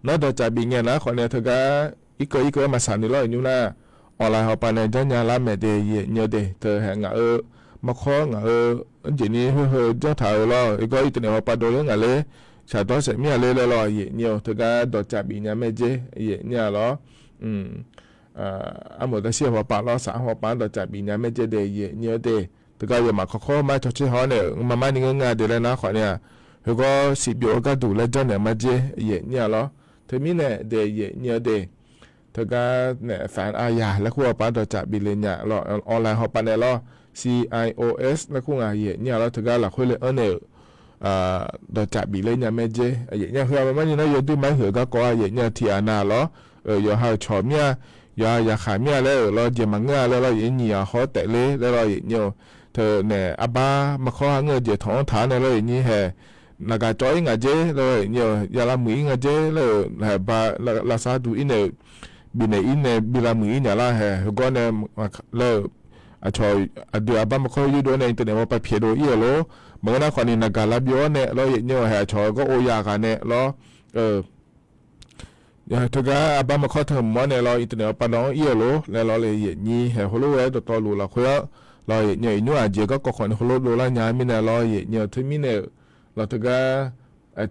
Nawr dawqtsaf bif ngae nar khawfni teugar irkeuv irkeuv-aer maqsaq ni lawr iqnymr nar online hawpav nae janrnya lar maeq de yaeqnyir-eu de teu haeq ngaq-eu markawr ngaq-eu jeq ni heugheu janr taq-eu lawr-eu gawr internet hawpav dovler ngaq ler saqdawr saef mir-a ler laer lawr yaeqnyir-eu teugar dawqtsaf bif nya mae dzaer yaeqnyir-a lawr. Armof darshir hawpav lawr saq-anr hawpav-anr dawqtsaf bif nya mae dzaer de yaeqnyir-eu de. Teugar yawmaf kawrkawr ma cawtser haw-awr nae-euq mqmaq mar ni ngeur nga de laer nar khawfni-aq heugawr siqbyov-eu gharduq laer janrnaeq ma dzaer yaeqnyir-a lawr. Teumirnae de yaeqnyir-eu de. Teugar nae saq-anr aqyaq laer kur hawpav-anr dawqtsaf bif le nya lawr online hawpav nae lawr. Cios laer kur nga yaeqnyir-a lawr teugar lafkhoer le-anr nae-euq dawqtsaf bif ler nya mae dzaer yaeqnyir-a. Heu-aq maqmar ni nar yawduir ma-aer huiq-eu garkawv-a yaeqnyir-eu tiqghaq nav lawr-eu yawqha-euq cawq mir-a yawqha yaqkhaq mir-a laer-euq lawr jeq maqngeur-a laer lawr yaeqnyir nyiq-aq hawr taef ler laer lawr yaeqnyir-eu. Teu nae arbar markawr-a ngeur-eu jeq tawq-anr taq-awr nae lawr yaeqnyir haeq naqgaq cawv-ir ngaq dzaer laer lawr yaeqnyir-eu ya lavmuiq-ir nga dzaer laer-euq haeq ba lavsav duq-ir nae-euq bifnaeq-ir nae bi lavmuiq-ir nya lar haeq heugawr nae laer-euq aqcawq aqdui arbar markawr yurdov-awr nae internet hawpav pyaeqdov-ir-euq lor. Maqngeur nar khawfni naqgaq lavbyov-awr nae lawr yaeqnyir-eu haeq aqcawq-eu gawr ov ya ghaq nae lawr-eu teugar arbar markawr teu mq-awr nae lawr internet hawpav dawv-anr ir-euq lor laer lawr le yaeqnyir haeq heulof-aer dawqtawvluf lafkhoer-anr lawr yaeqnyir-eu iqnymr aqjeq garkawv khawfni heulof dovlar nya mirnae lawr yaeqnyir-eu teumirnae-euq lawr teugar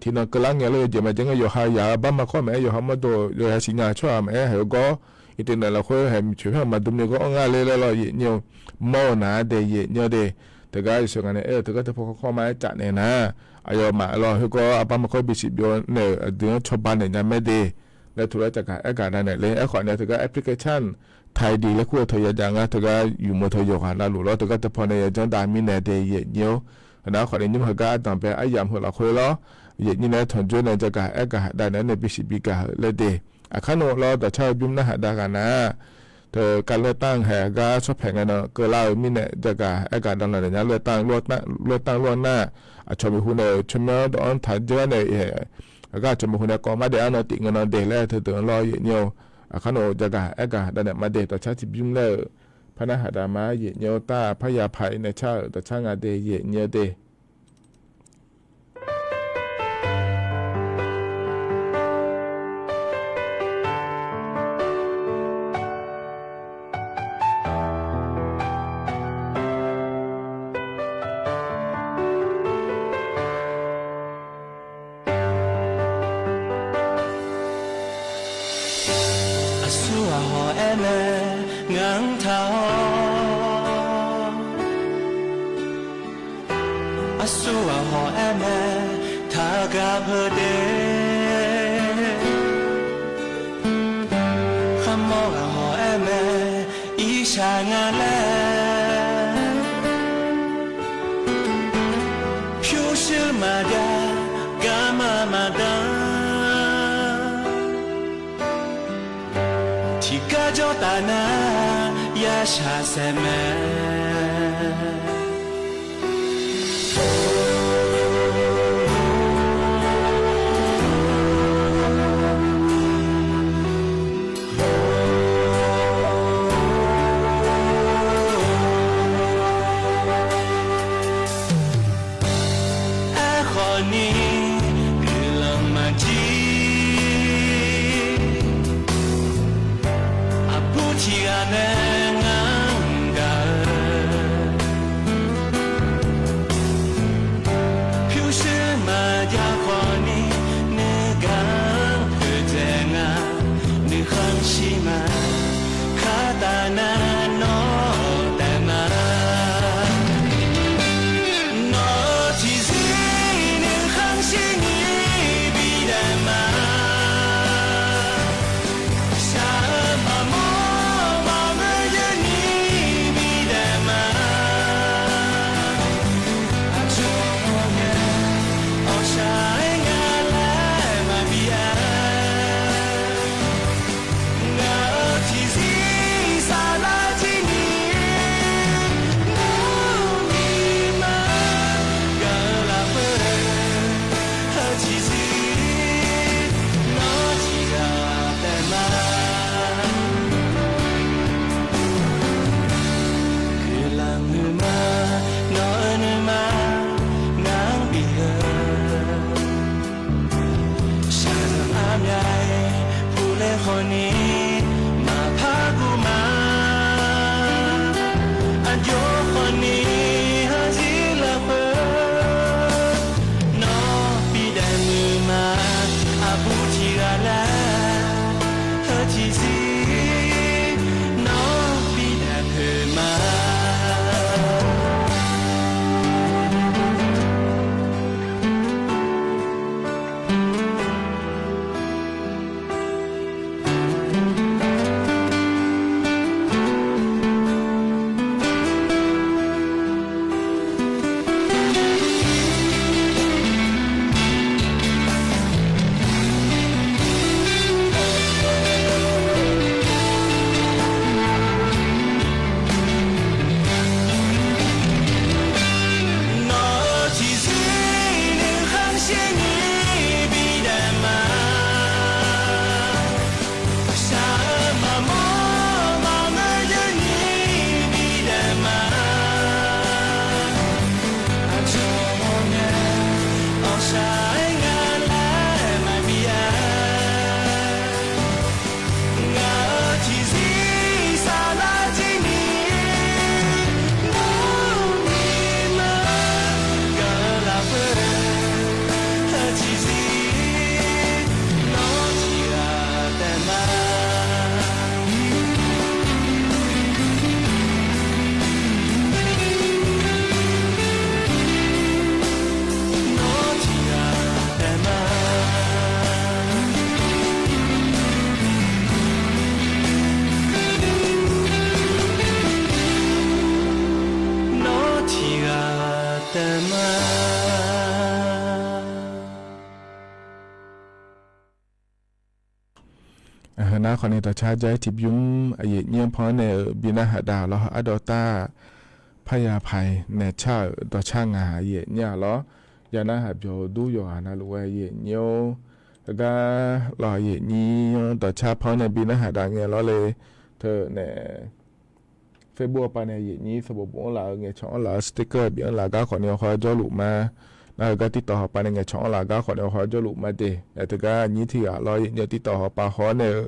tiqnan keuvlar ngae lawr yawjeq maqjav ngae yawqha yaq-eu arbar markawr maqaer yawqha mawrdo yawqha siqnya-eu tsawrhaq maqaer haeq-eu gawr internet lafkhoer haeq miqcoeq paer maqdm ni gawr-anr ngar ler laer lawr yaeqnyir-eu mawr-eu naq-a de yaeqnyir-eu de. Teugar yawshuif ngaq nae aer-eu teugar teu paw kawrkawr ma-aer caf naeq nar aqyawfmaf lawr heugawr arbar markawr bisiq byov nae-euq aqdui-anr cawba naeq nya mae de. Laer tuq laer cavgaq aergaq dav naeq ler aerkhawf nae teugar application Tidal laer kur-eu teu ya jav ngar teugar yumq-eu teu yawqghaq navluf lawr teugar teu paw nae ya janr dav mirnae de yaeqnyir-or. Heunar khawfni nymr heugar ardanq bae aryamq heu lafkhoer lawr yaeqnyir nae tanqjoer nae jagaq aergaq dav naeq-aer nae bisiq bigaq-eu laer de. Aqkar nmr lawr dawqcar-eu bymr narhaq dav ghaq nar teu kavloer tanr haeq gar shawr paeq ngae nan keuvlar-eu mirnae jagaq aergaq dav naeq nya loer tanr loer tanr loer nar aqcawq maeqhu nae-euq tsawrmyanr dawq-anr taq dzeur nae-euq haeq aqgar aqcawq maeqhu nae kawv mar daef-anr nan tif ngae nan de laer teudeuq-anr lawr yaeqnyir-or. Aqkar nmr jagaq aergaq dav naeq ma de dawqcar tiqbymr laer-euq par narhaq dav ma yaeqnyir-or tar paqya paq-ir nae car-euq dawqcar nga de yaeqnyir-eu de. Aqsurghaq hawq-aer nae ngaq-anr taq-awr, aqsurghaq hawq-aer nae taqgaq peuq de. Kharmawr ghaq hawq-aer nae irshaq nga laer, pyurshuir maqjav garma maqdanr, tiqgar jawr taf nar yashaq saeq mae. Tiqghaq nae ngar-anr gaq-eu pyurshuir maqjav khawfni, nuigaq-anr poeqdzaeq nga, nuikhanr shir ma, khartaf nar nawr taef ma. Nawq-eu tiqzir nuikhanr shirni bidaef ma. Shaq-eu maqmawr maqngeur jeurni bidaef ma. Aqcawq-aer, awqshaq-aer nga laer maqbi-a. Ngaq-euq tiqzir saflar jir ni, nawr nuima gaq-eu lafkhoer, heu tiqzir nawr tiqghaq taef ma. Guiqlanq huiqma nawq-eu nuima ngaq-anr bif-eu shaqzanq armya-aer puqle khawfni maqpar guv ma. Aqjox khawfni heuzir lafkhoer nawr bidaef muiq ma. Aqbur tiqghaq laer heu tiqzir nawr bidaef poeq ma. Nawq-eu tiqzir nuikhanr shirni bidaef ma. Shaq-eu maqmawr maqngeur jeurni bidaef ma. Aqcawq-aer, awqshaq-aer nga laer maqbi-a. Ngaq-euq tiqzir saflar jir ni, nawr nuima gaq-eu lafkhoer, heu tiqzir nawr tiqghaq taef ma. Nawr tiqghaq taef ma. Nawr tiqghaq taef ma. Heu nar khawfni dawqcar jar-aer tiqbymr aqyuif nyir-anr pan-anr nae-euq bi narhaq dav lawr. Ardawv tar parya paq-iq naeqcar-euq dawqcar ngaq aqyuif nyir-aq lawr. Yawnar haq byawq-eu dur yawqghaq navluf-aer aqyuif nyir-or, heugar lawr aqyuif nyir-anr dawqcar pan-anr nae bi narhaq dav ngae lawr le. Teunae Facebook hawpav nae aqyuif nyir sanqbof bof-anr laf-eu ngaeqcawq-anr laf-eu sticker bif-anr laf gar khawfni hawkhaw jawrluf ma. Nar heugar TikTok hawpav nae ngaeqcawq-anr laf gar khawfni hawkhaw jawrluf ma de. Aer teugar nyir tiq ghaq lawr aqyuif nyir-eu TikTok hawpav haw-awr nae-eu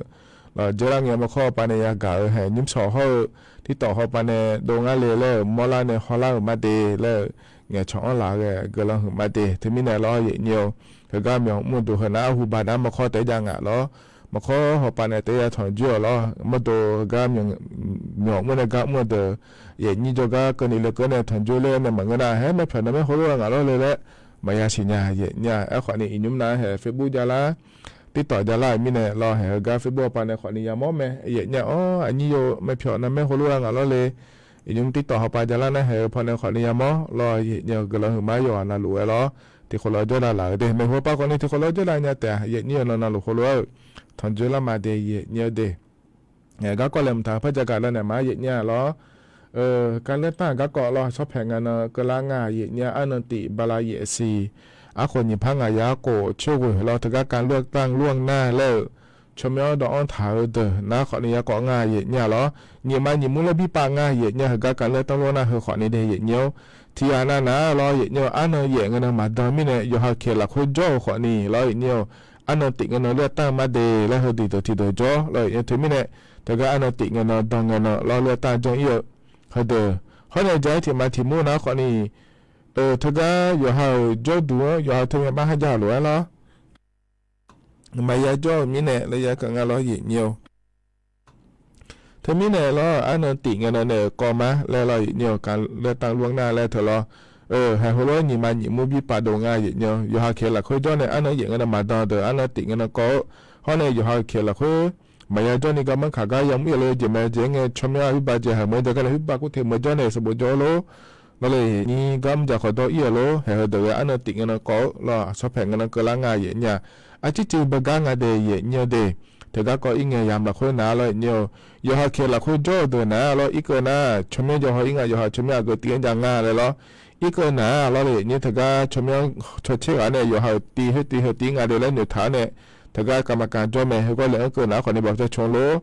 lawr dzeurlar ngae maqkawr hawpav nae yagaq-eu haeq nymrshawq hawr-eu TikTok hawpav nae dov ngar le laer-euq mawrlar nae hawlar-euq ma de laer-eu ngaeqcawq-anr laf ghae guiqlanq huiq ma de. Teumirnae lawr aqyuif nyir-eu heugar myawq mr-eu duq heu nar arhu baqda maqkawr taef-aer jav ngaq lawr. Maqkawr hawpav nae taef-aer ya tanqjoer-awq lawr. Mawrdo heugar myawq mr nae gar mr-eu deuq aqyuif nyir jawrgar keuvni lekeuv nae tanqjoer ler nae maqngeur nar haer maer pyawq narmaer heulof-aer ngaq lawr le laer maqya siqnya aqyuif nyir-aq. Aerkhawfni iqnymr nav-anr haeq Facebook javlar TikTok javlar-euq mirnae lawr haeq heugar Facebook hawpav nae khawfni yamawr mae aqyuif nyir-aq. Awr aqnyir yo maer pyawq narmaer heulof-aer ngaq lawr le. Iqnymr TikTok hawpav javlar nar haeq-eu pawnae khawfni yamawr lawr aqyuif nyir-eu guiqlanq huiqma yawqghaq navluf-aer lawr. Tiqkhof lawr jawrdav laf-eu de maeqhu hawpav khawfni tiqkhof lawr jawrdav nya taef-a aqyuif nyir-eu nan navluf heulof-aer-euq tanqjoer lar ma de aqyuif nyir-eu de. Garkawv laeqhmq taq-eu par jagaq lawr naeq ma aqyuif nyir-aq lawr. Kavler tanr-aq garkawv lawr shawr paeq nga nan keuvlar nga aqyuif nyir-aq. Arnan tif bala yaef siq arkhof nyiq par ngaq yar khof coer ghoeq lawr teugar kavler tanr lor nar laer-euq tsawrmyanr dawv-anr taq-eu deuq nar khawfni yarkawv nga aqyuif nyir-aq lawr. Nyiq ma nyiq mur laer birpav nga aqyuif nyir-aq. Heugar kavler tanr lor nar heu khawfni de aqyuif nyir-or. Tiq ghaq navnav-ar lawr aqyuif nyir-eu arnan yaef ngae nan maqdan mirnae yawqha keq lafkhoer jawr-euq khawfni lawr aqyuif nyir-eu arnan tif ngae nan ler-a tanr-eu mar de laer heudeuq deuq tiqdeuq jawr lawr. Teumirnae teugar arnan tif ngae nan dan ngae nan lawr ler-a tanr janr-ir-eu heudeuq hawr nae ja-aer tiq ma tiq mur nar khawfni, teugar yawqha-euq jawrduq-anr yawqha teumyav bar har ja lof-aer lawr. Maqya jawr-eu mirnae laer ya keuv nga lawr yaeq nyir-eu. Teumirnae lawr, arnan tif ngae nan nae-euq kawv mar laer lawr yaeq nyir-eu, ka laer tanr lur nar laer teu lawr. Haeq heulof-aer nyiq ma nyiq mur bir pav dov nga yaeq nyir-eu. Yawqha keq lafkhoer jawr nae arnan yaef ngae nan maqdan deuq arnan tif ngae nan kawv-eu. Hawr nae yawqha keq lafkhoer maqya jawr ni garmanr kaq gar yamr yaef le jeq mae jeq-aer ngae tsawrmyanr-a huir ba jeq haq meuq-aer ja gar nae huir ba kur teq meuq-aer jawr nae sanqbof jawr-eu lor. Lawr le ni garmr jaq khawf dawr ir-euq lor. Haeq heudeuq ghae arnan tif ngae nan kawv-eu lawr, aqsawr paeq ngae nan keuvlar nga yaeq nyir-a. Arcir cuiv beugar nga de yaeq nyir-eu de. Teugar kawv ir ngae yamq lafkhoer nar lawr yaeq nyir-eu. Yawqha keq lafkhoer jawr-eu deuq nar lawr irkeuv nar tsawrmyanr jawr haw ir nga, yawqha tsawrmyanr aqgeu tiv-anr ja nga laer lawr. Irkeuv nar lawr le yaeq nyir teugar tsawrmyanr cawtser ghaq nae yawqha-euq tiv khoer tiv heu tiv nga de laer noeqtaq-awr nae, teugar kavmaqkav jawr mae. Heugawr laeq-anr keuv nar khawfni bafja cmq lor.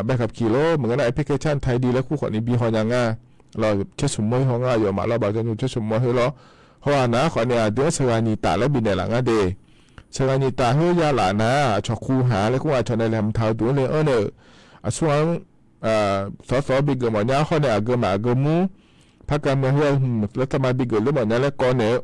Bae kaq kiq lor maqngeur nar application taedi laer kur khawfni bi haw nya nga. Lawr caer smq mawr-ir haw nga yawfmaf lawr bafja caer smq mawr khoer lawr. Haw-aq nar khawfni aqdui-anr sheuqghaq nyiq taf laer bifnaeq laf nga de. Sheuqghaq nyiq taf khoer ya laf nar aqcawq kur haq laer kur nga, aqcawq nae laeqhmq taq-eu duq-anr le-anr nae-euq aqsur ghaq-anr sawqsawq bigeuf mawfnya hawr nae aqgeu maf aqgeu mur par kav meuq khoer-a hmq laer taqma bigeuf ler mawfnya laer kawv naeq-eu.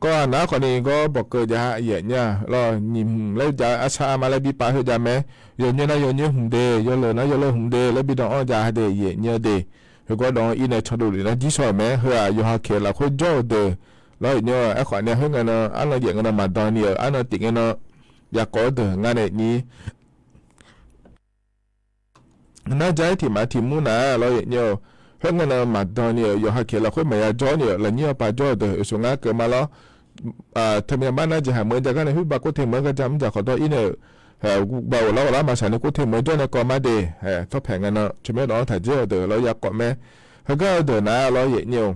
Kawv-aq nar khawfni gawr bawqkeuv jav yaeq nyir-a lawr, nyiq hmq laer jav arsar armar laer bi pav khoer jav mae. Yawnyoer nar yawnyoer hmq de, yawleuq nar yawleuq hmq de laer bi dan-anr jav de yaeq nyir-eu de. Heugawr dan-anr ir nae cawdov lef nar jir shaw-euq mae. Heu-aq yawqha keq lafkhoer jawr-eu deuq lawr yaeq nyir-eu. Aerkhawf nae khoerngae nan arnan yaef ngae nan maqdan ni-euq arnan tif ngae nan yakawv-eu deuq nga nae nyir nar ja-aer tiq maf tiq mur nar lawr yaeq nyir-eu. Khoerngae nan maqdan ni-euq yawqha keq lafkhoer maqya jawr ni-euq lafnyir-anr pav jawr-eu deuq oeqsoq ngar keuv ma lawr. Teumyav bar nar jeq haq meuq-aer ja gar nae huir ba kur teq meuq-aer gar ja mr jaq khawf dawr ir nae-euq. Haeq guv ba ghoflar ghoflar maqshaq ni kur teq meuq-aer jawr nae kawv mar de. Haeq tsawrpaeq ngae nan tsawrmyanr dawq-anr taq dzer-eu deuq lawr ya kawv mae. Heugar-eu deuq nar lawr yaeq nyir-eu.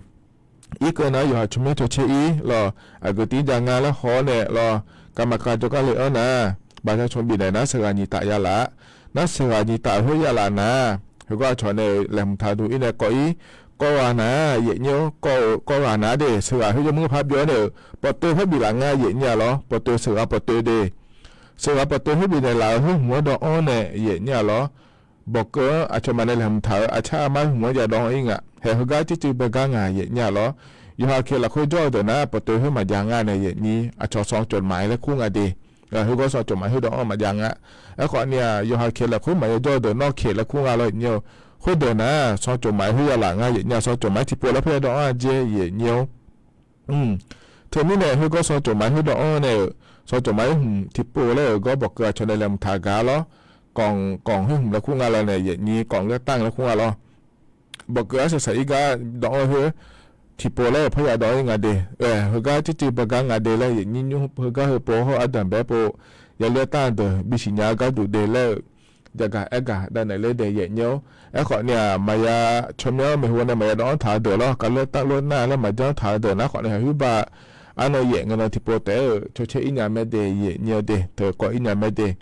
Irkeuv nar yawqha tsawrmyanr cawtser ir lawr, aqgeu tiv-anr ja nga laer haw-awr nae lawr, kavmaqkav jawrgar le-anr nar, bafja cmq bifnaeq nar sheuqghaq nyiq taf ya laf-a. Nar sheuqghaq nyiq taf khoer ya laf nar, heugawr aqcawq nae-euq laeqhmq taq duq ir nae kawv ir. Kawv ghaq nar yaeq nyir-eu, kawv-eu kawv ghaq nar de sheuqghaq khoer yawmuir par byov-awr nae-euq pawqtoev par bif laf nga yaeq nyir-a lawr. Pawqtoev sheuqghaq pawqtoev de. Sheuqghaq pawqtoev khoer bifnaeq laf-euq khoer hmq-anr dawv-anr nae yaeq nyir-a lawr. Bawqkeuv-anr aqcawq maf nae laeqhmq taq-euq aqcar armar hmq-anr jav dawv-anr ir nga. Haeq heugar circuiv beugar nga yaeq nyir-a lawr. Yawqha keq lafkhoer jawr-eu deuq nar pawqtoev khoer maqjav nga nae yaeq nyir aqcawq sanqcoq maf laer kur nga de. Heugawr sanqcoq maf khoer dawv-anr maqjav nga. Aerkhawf ni-aq yawqha keq lafkhoer maqya jawr-eu deuq nawr keq laer kur nga lawr yaeq nyir-eu. Khoerdeuq nar sanqcoq maf khoer ya laf nga yaeq nyir-a, sanqcoq maf-aer tiqpov laer par ya dawv-anr-a jer yaeq nyir-eu. Teumirnae khoergawr sanqcoq maf khoer dawv-anr nae-euq, sanqcoq maf khoer hmq tiqpov laer-euq gawr bawqkeuv aqcawq nae laeqhmq taq gaq-a lawr. Kanq kanq khoer hmq laer kur nga lawr nae yaeq nyir kanq ghaer tanr laer kur nga lawr. Bawqkeuv arsaq saq ir gar dawv-anr khoer tiqpov laer-euq par ya dawv-anr ir nga de. Heugar circuiv beugar nga de laer yaeq nyir nymr heugar heupov hawr ardanq bae pov ya ler tanr deuq bisiq nya-eu gharduq de laer-euq jaqgaq aergaq davnaeq ler de yaeq nyir-awr. Aerkhawf ni-aq maqya tsawrmyanr maeqhu nae maqya dawv-anr taq-eu deuq lawr, kavler tanr lor nar laer maqjanr taq-eu deuq nar khawf nae haq huir ba arnan yaef ngae nan tiqpov taef-aer-euq cawcaer ir nya mae de yaeq nyir-eu de, teukawv ir nya mae de.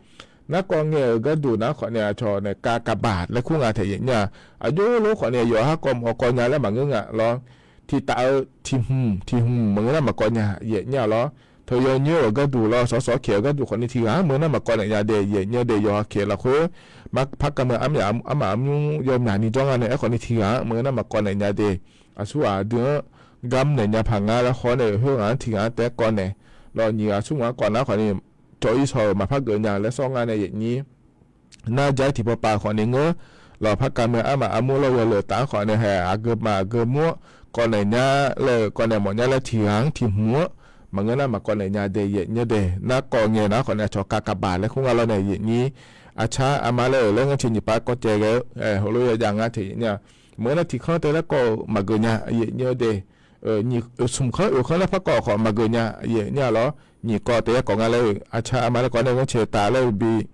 Narkawv ngae-euq gharduq nar khawf nae aqcawq nae kav kavbaq laer kur nga taef yaeq nyir-a. Aqjox lor khawf nae yawqha kawv mq-awr kawv nya laer maqngeur nga lawr. Tiqtaf-eu tiq hmq tiq hmq maqngeur nar maqkawv nya yaeq nyir-a lawr. Teu yawnyoer-euq gharduq lawr, sawqsawq kaeq-eu gharduq khawf ni tiq ghaq-anr maqngeur nar maqkawv naeq nya de yaeq nyir-eu de. Yawqha kaeq lafkhoer par kav meuq armyaq armaf armymr yawmyaq ni jawr nga nae aerkhawf ni tiq ghaq-anr maqngeur nar maqkawv naeq nya de. Aqsur ghaq aqdui-anr gar mrnaeq nya paq nga laer haw nae khoer ghaq-anr tiq ghaq-anr taef-aer kawv naeq lawr. Nyiq ghaq aqsur ghaq-anr kawv nar khawf ni cawv ir shaw-euq maqpar geuf nya laer sawr nga nae yaeq nyir. Nar ja-aer tiqpov pav khawf ni ngeur lawq, par kav meuq armaf armur lawr yawleuf taf-anr khawf nae haeq aqgeu maf aqgeu mur-awr kawv naeq nya laer-euq kawv naeq mawf nya laer tiq ghaq-anr tiq hmq-anr maqngeur nar maqkawv naeq nya de yaeq nyir-eu de. Narkawv ngae nar khawf nae aqcawq kav kavbaq laer kur nga lawr nae yaeq nyir. Aqcar armar laer-euq laer ngar tiq nyiq pav kawv caev ghae-eu heulof ya jav nga taef yaeq nyir-a. Maqngeur nar tiq kanr taef laer kawv-euq maqgeuf nya yaeq nyir-eu de. Smq kanr oeq kanr laer par kawv khawf maqgeuf nya yaeq nyir-a lawr. Nyiq kawv taef-aer kawv nga laer-euq aqcar armar laer kawv nae ngar caev taf laer-euq bi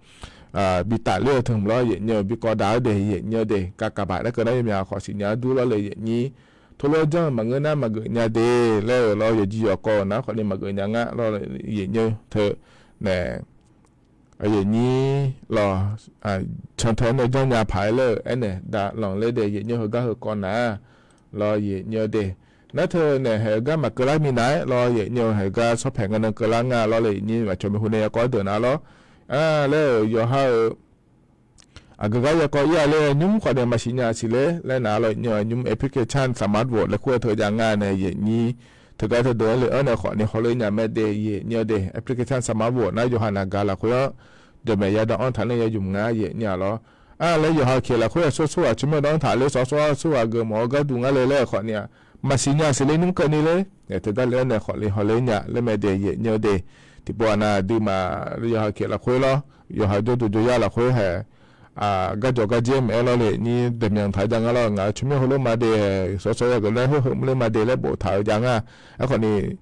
bi tafler-eu teu hmq lawr yaeq nyir-eu, bi kawv dav-eu de yaeq nyir-eu de. Kav kavbaq laer keuv nar yawmyaq khawf siqnya-anr dur lawr le yaeq nyir. Teulof-aer janr-eu maqngeur nar maqgeuf nya de laer-euq lawr, yawqjeq yawqkawv-euq nar khawf ni maqgeuf nya ngar lawr yaeq nyir-eu teu nae yaeq nyir lawq. Cantae nae janrnya paq-aer laer-euq aernaeq dav lanq ler de yaeq nyir-eu, heugar heu kawv nar lawr yaeq nyir-eu de. Nar teunae haeq-eu gar maqkeuvlar minav-aer lawr, yaefnyir-eu haeq-eu gar sawrpaeq ngae nan keuvlar nga lawr laer, yaefnyir aqcawq maeqhu nae yakawv-anr deuq nar lawr. Laer-euq yawqha-euq aqgeu gar yakawv ir-a laer nymr khawf nae maqsiq nya siq ler laer nar lawr, yaefnyir-eu nymr application smart watch laer kur-eu teu jav nga nae yaefnyir teugar teudeuq-anr le-anr nae khawf ni hawler nya mae de yaefnyir-eu de. Application smart watch nar yawqha naq gaq lafkhoer-anr jawqmaeq ya dawv-anr taq ler ya ymq nga yaefnyir-a lawr. Ar laer yawqha keq lafkhoer-aq sawr sawr ghaq tsawrmyanr dawv-anr taq ler sawr sawr-a sawr ghaq geufmawf-eu gharduq ngar le laer khawf ni-aq, maqsiq nya siq ler nymr keuvni ler. Teugar le-anr nae khawf le hawler nya laer mae de yaefnyir-eu de. Tiqpov aqnav aqduimaf yawqha keq lafkhoer lawr, yawqha jawrduq jawryar lafkhoer haeq garjawq garjer maqaer lawr le, yaefnyir deuqmyanq taq-eu jav nga lawr. Ngaq-euq tsawrmyanr heulof ma de, sawr sawr ya geuf nar heuheuq mr ler ma de laer boftaq-eu jav nga. Aerkhawf ni,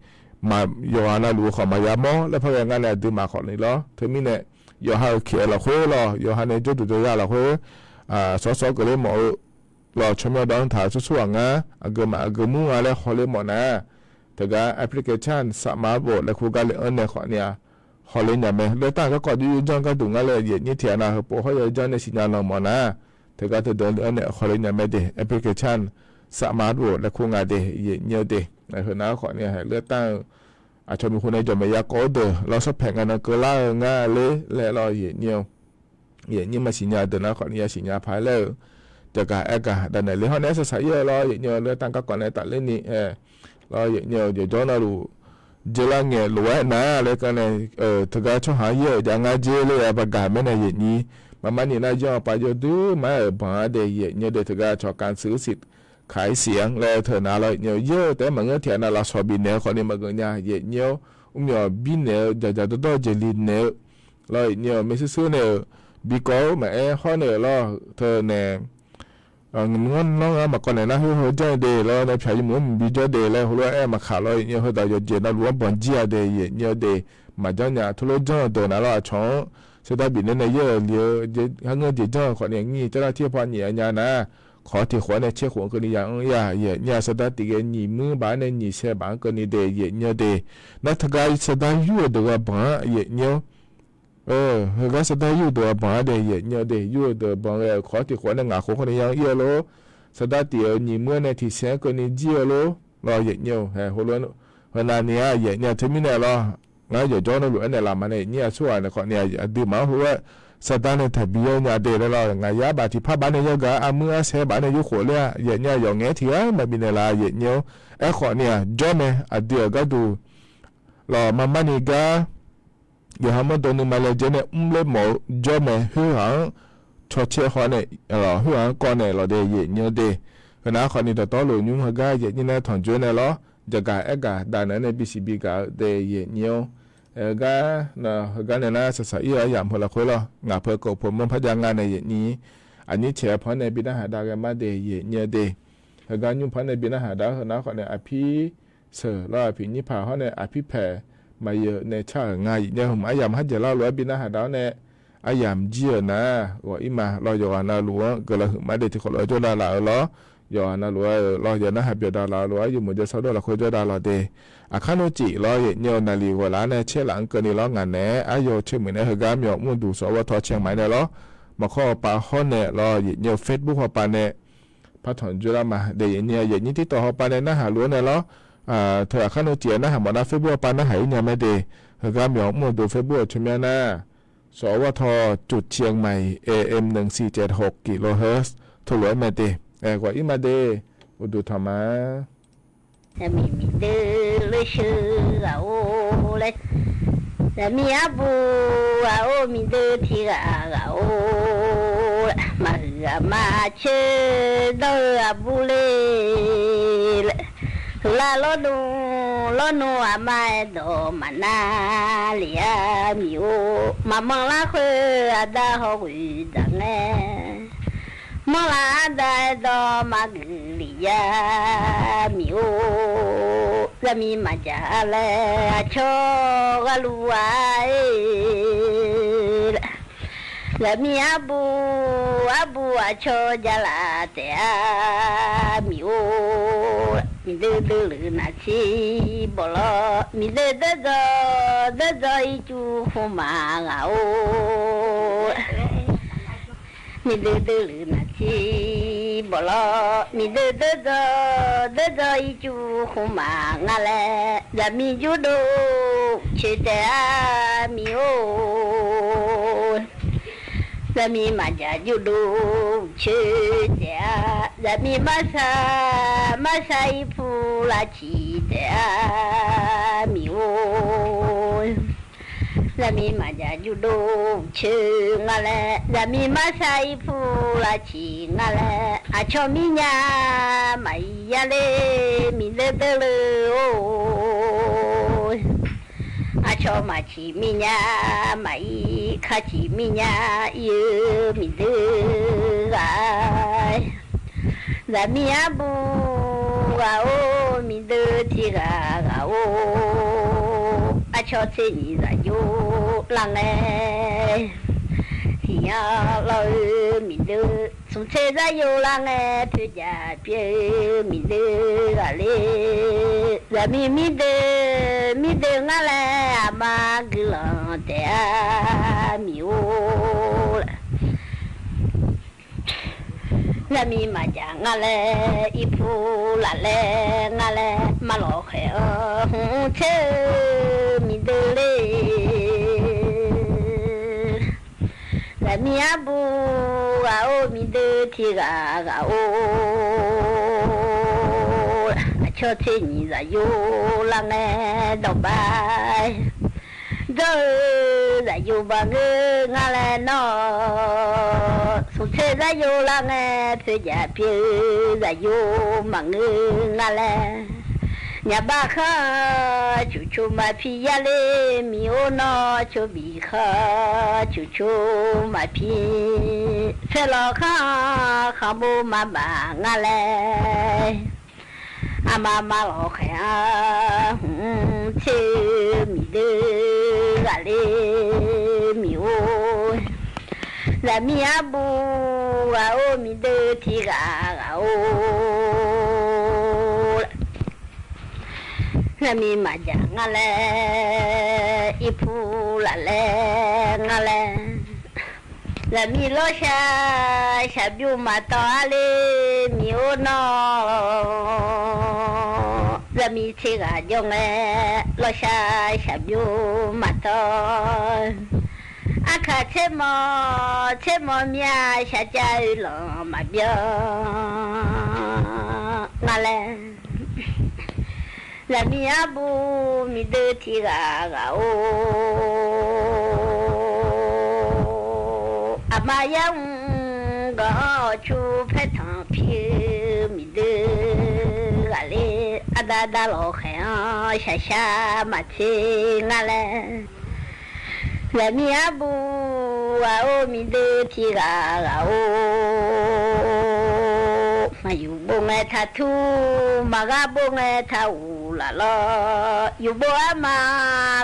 yawqha navluf-eu khawf maqya mawr laer par ghae nga nae aqduimaf khawf ni lawr. Teumirnae yawqha-euq keq lafkhoer lawr, yawqha nae jawrduq jawryar lafkhoer sawr sawr geuf ler mawf-eu lawr, tsawrmyanr dawv-anr taq-eu sawr sawr ghaq ngar aqgeu maq aqgeu mur nga laer hawler mawf nar, teugar application smart watch laer kur gar le-anr nae khawf ni-aq, hawler nya mae. Lawr tar garkawv jir yur janr gharduq ngar le, yaefnyir tiq aqnav heupov hawr ya janr nae siqnya lanq mawf nar, teugar teudeuq le-anr nae hawler nya mae de. Application smart watch laer kur nga de yaefnyir-eu de. Heunav-anr khawf ni haeq lawr tar-eu aqcawq maeqhu nae jawqmaeq ya kawv-awr deuq lawr sawrpaeq ngae nan keuvlar-eu ngar ler laer lawr yaefnyir-eu yaefnyir maqsiq nya deuq nar khawf ni ya siqnya paq laer-eu jaqgaq aer gaq daq naeq le hawr nae aer saqsaq ir-eu lawr yaefnyir-eu lawr tar garkawv nae tafler ni lawr yaefnyir-eu jawqjawr navluf jeq lar ngaeq lof-aer nar laer kar nae teugar tsawrhaq-anr yaer-euq jav ngar jer ler-a baqgaq maer nae yaefnyir maqmar ni nar yanr-eu pav yawduq mar-euq banq-a de yaefnyir-eu de. Teugar cawq kanq suiq siq kaq-ir siq-anr laer teu nar lawr yaefnyir-eu yaer-eu taef-aer maqngeur tiq aqnav lafsawq bifnaeq-eu khawf ni maqgeuf nya yaefnyir-awr, mrmyawq birnaeq-eu jaqjaq dawrdawr jeq li naeq-eu lawr yaefnyir-eu maershuir shuir naeq-euq bikawv-eu maqaer hawr naeq-euq lawr teu nae nganr lanr-anr maqkawv naeq nar khoer heu janr-eu de lawr nae pyaq yawmuiq-anr mqbi jawr de laer heulof-aer aer maqkaq lawr yaefnyir-eu heudaq yawqjeq navluf-anr banq jir-a de yaefnyir-eu de. Maqjanr nya teulof janr-eu deuq nar lawr aqcawq-anr sardar bifnaeq nae yaer-euq li-eu har ngeur jeq janr-eu khawf ni nyiq jar lar tir paw nyiq-a nya nar, kawq tiq khof-anr nae tser khof-anr keuvni ya anr ir-a yaefnyir-a sardar tiq ghae nyiq muir baf-anr nae nyiq sae baf-anr keuvni de yaefnyir-eu de. Nar teugar sardar yur-eu deuq gha banq-a yaefnyir-awr heugar sardar yur-eu deuq-a banq-a de yaefnyir-eu de. Yur-eu deuq banq ghae-euq kawq tiq khof-anr nae ngaq khof khawf ni ya anr ir-eu lor. Sardar tiq-euq nyiq muir-anr nae tiq sae-anr keuvni jir-eu lor lawr yaefnyir-eu hae heulof-aer heunav ni-a yaefnyir-a teumirnae lawr. Ngar yawqjawr navluf aernaeq laf ma nae yaefnyir-a tsawrhaq nae khawf ni aqduimaf-anr heulof-aer sardar nae taqbi yawr nya de laer lawr. Ngaq yar baf tiqpar baf nae yawgaq-a armuir arsaer baf nae yurkhof ler-a yaefnyir-a yawqngae-aer tiq ghaq maqbi naeqlaf yaefnyir-awr. Aerkhawf ni-aq jawr mae aqdui-euq gharduq lawq maqmar ni gar yawqha mawrdo nuima laejae nae mr ler mawf-eu jawr mae khoerghaq-anr cawcaer haw nae khoerghaq-anr kawv naeq lawq de yaefnyir-eu de. Heunav khawf ni dawqtawvluf nymr heugar yaefnyir nae tanqjoer nae lawr jaqgaq aer gaq daq naeq-aer nae bisiq bi gaq-eu de yaefnyir-awr. Heugar na heugar nae nar saqsaq ir-eu aryamq heu lafkhoer lawr ngaq peu kawv peu manr par jav nga nae yaefnyir aqnyir caeq-eu panr nae bi narhaq dav ghae mar de yaefnyir-eu de. Heugar nymr panr nae bi narhaq dav-awr heunav khawf nae aqpir seuq lawr aqpir nyir paq hawr nae aqpir paeq maqyeuq nae car-euq nga yaefnyir-eu heumaq aryamq har jeq lar lof-aer bi narhaq dav-awr nae aryamq jir-euq nar ghawq ir ma lawr. Yawqghaq navluf-anr guiqlanq huiqma de tiqkawv lof-aer jawrdav laf-eu lawr. Yawqghaq navluf-aer lawr yawqnarhaq byawqdav laf-eu lof-aer yawmuiq jawrsar dawr lafkhoer jawrdav lawq de. Aqkar nmr cif lawr yaefnyir-eu naqliq ghawq laf-anr nae caer laf-anr keuvni lawr ngaq naeq-aer aryawq caer muiq nae heugar myawq mr duq sawq-awr ghawrtawq caer maq-aer nae lawr. Maqkawr-eu pav hawr nae lawr yaefnyir-eu Facebook hawpav nae par tanqjoer lar ma de yaefnyir-a yaefnyir TikTok hawpav nae narhaq luf-anr nae lawr. Teu aqkar nmr cif-aer narhaq mawf nar Facebook hawpav narhaq ir nya mae de. Heugar myawq mr-eu duq Facebook-euq tsawrmyanr nar sawq-awr ghawrtawq cuq ciq-eu maq-iq AM nyiq siq caev hawq kiq lo heu teulof-aer mae de. Ghawq ir ma de. Uqduq tanq ma. Zaqmiq miqdui lor sheu ghaq-or laer, zaqmiq arbuq ghaq-or miqdui tiq ghaq ghaq-or, maqhuiq aqma coer dawr-eu aqbur le laer, huiqlar lawrnu lawrnu aqma-aer dawq maqnar lef-a miq-or, maqmanq lar khoer aqda hawghoeq dzaq ngae, manrlaf arda-aer dawq maqgeuf lef-a miq-or, zaqmiq maqjaq laer aqcawq gharluf-a-e. Zaqmiq arbuq arbuq aqcawq jaqlaf taef-a miq-or, miqdui dui luf nafcir bawq lawr, miqdui dui dzaw dui dzaw ircuf khmqmaq ghaq-or, miqdui dui luf nafcir bawq lawr, miqdeuv deur dzawr deur dzawr ircuf khmqmaq nga laer, zaqmiq jurdov coeq taef-a miq-or. Zaqmiq maqjaq jurdov coeq taef-a, zaqmiq marsar marsar irpu lavciq taef-a miq-or. Zaqmiq maqjaq jurdov coeq nga laer, zaqmiq marsar irpu lavciq nga laer, aqcawq mirnya maqir yar ler miqdeuv deur le-or. Aqcawq maqciq mirnya maqir, kaciq mirnya ir-eu miqdeuv ghaq-a. Zaqmiq arbuq ghaq-or, miqdeuv tiq ghaq ghaq-or. Aqcawq tser nyiq zaqyo lar ngae, tiq yar lawr-eu miqdeuv smq tser zaqyo lar ngae, poeqjaq pyeuf-eu miqdeuv ghaq ler. Zaqmiq miqdeuv miqdeuv ngar laer, aqma guiqlanq taef-a miq-or. Zaqmiq maqjaq ngar laer, irpu laf laer ngar laer, marlawq khaeq-anr hmq tser-eu miqdeuv ler. Zaqmiq arbuq ghaq-or, miqdeuv tiq ghaq ghaq-or. Aqcawq tser nyiq zaqyo lar ngae dawqbav dzawr-eu zaqyo baqngeur ngar laer nawr, smq tser zaqyo lar ngae poeqjaq pyeuf-eu zaqyo maqngeur ngar laer, nyaqbav khanr cuqcoq maqpi yar ler miq-or nawr, cobi khanr cuqcoq maqpi, saerlawq khanr khanqbof maqbaf ngar laer, aqma marlawq khaeq-anr hmq tser-eu miqdeuv ghaq ler miq-or. Zaqmiq arbuq ghaq-or, miqdeuv tiq ghaq ghaq-or. Zaqmiq maqjaq ngar laer, irpu laf laer ngar laer, zaqmiq lawrshaq shaqbymr maqtawv-a ler miq-or nawr, zaqmiq tser ghaq jawr ngae, lawrshaq shaqbymr maqtawv. Arkaq tsermawq tsermawq myav shaqjav-eu lanq maqbyan nga laer, zaqmiq arbuq miqdeuv tiq ghaq ghaq-or. Aqma yar mr gawq-anr awqcu paertanq pi-eu miqdeuv ghaq ler, arda da lawq khaeq-anr shaqshaq maqtser ngar laer, zaqmiq arbuq ghaq-or, miqdeuv tiq ghaq ghaq-or. Maqyuf bov ngae taq tur, maqghar bov ngae taq uq laf lawr, yuf bov arma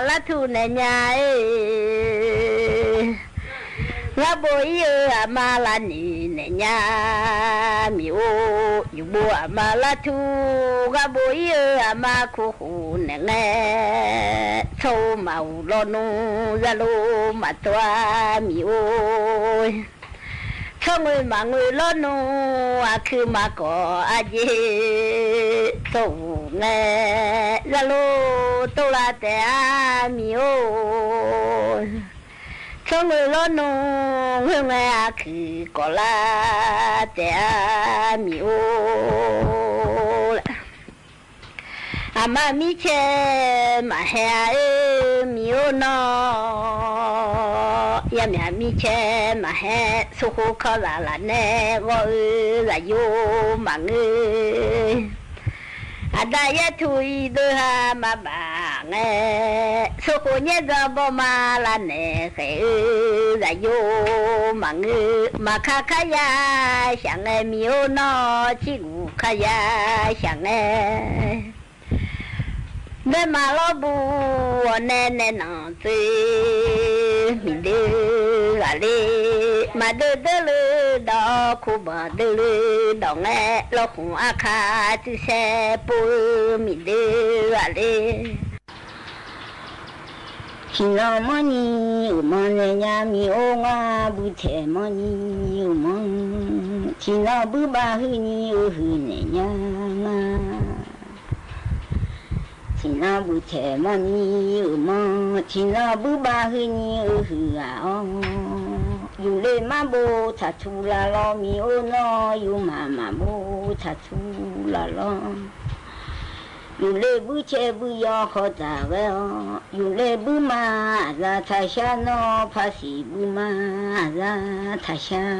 lar tur naeq nya-e. Ghar bov ir-eu aqma lavnoeq naeq nya miq-or, yuf bov aqma lar tur, ghar bov ir-eu aqma kurkhof naeq ngae, tsawr-eu maqghof lawnmr zalor maqtov-a miq-or. Tsawrngoeq maqngoeq lawnmr aqkuir maqkawv aqjeq, tsawrghof ngae zalor tov lar taef-a miq-or. Tsawrngoeq lawnmr ngoer ngae aqkuir kawv lar taef-a miq-or. Aqma mircae maqhae-a oe miq-or nawr, yamyaq mircae maqhae, sowkhof kawv zaq laf nae ghawv-eu zaqyo maqngeur. Aqda yaertuq iqdeuv ha maqbaf ngae, sowkhof nyaer dzan bawma lavnaeq khaeq-eu zaqyo maqngeur. Maqkar kar ya shaq ngae miq-or nawr, cirguf kar ya shaq ngae, daema lawrbu awq nae nae nanq tsoeq miqdeuv ghaq ler. Maqdeuv deuv le dawq, kobanq deuv le dawq ngae, lawkhmq arka tsuifsaer pov-eu miqdeuv ghaq ler. Tiqnan manrni uqmanr nae nya miq-or, ngar butaeq manrni uqmanr. Tiqnan buir bav huir ni-eu huiq naeq nya nga. Tiqnan buiq taeq manr ni-euq manr, tiqnan buir bav huir ni-eu huiq ghaq-awr, yufle marbov taqtuq laf lawr, miq-or nawr yufmaf maqbov taqtuq laf lawr. Yufle buir caev buir yawr khawf dzaq ghae-awr, yufle buir ma aqza taqshar nawr, paqsiq buir ma aqza taqshar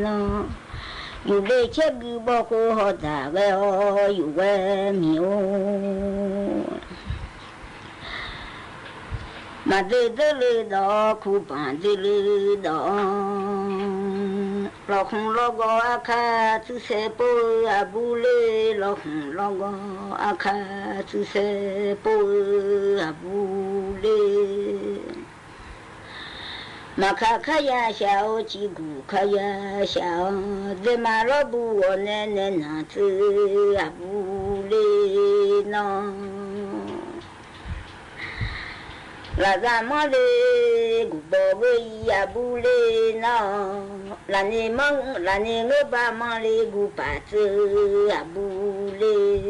nawr, yufle caergui bawkhov haw dzaq ghae-awr, yuf ghae miq-or. Maqdeuv deurleu dawq-awr, kubanq deurleu dawq-awr, lawqkhmq lawrgawv arkar tsuifsaer pov-eu aqbur ler, lawqkhmq lawrgawv arkar tsuifsaer pov-eu aqbur ler. Maqka karya shaq-awr, ciqguq karya shaq-awr, dema lawrbu ghawqnae nae nanq tsuif-eu aqbur ler nawr. Lafzaq manr le guqbawq ghoe-ir aqbur ler nawr. Lafni ngeur ba manr le guqpaf tsuif-eu aqbur ler.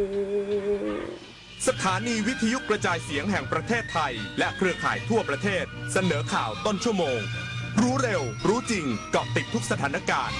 สถานีวิทยุกระจายเสียงแห่งประเทศไทย และเครือข่ายทั่วประเทศ เสนอข่าวต้นชั่วโมง รู้เร็ว รู้จริง เกาะติดทุกสถานการณ์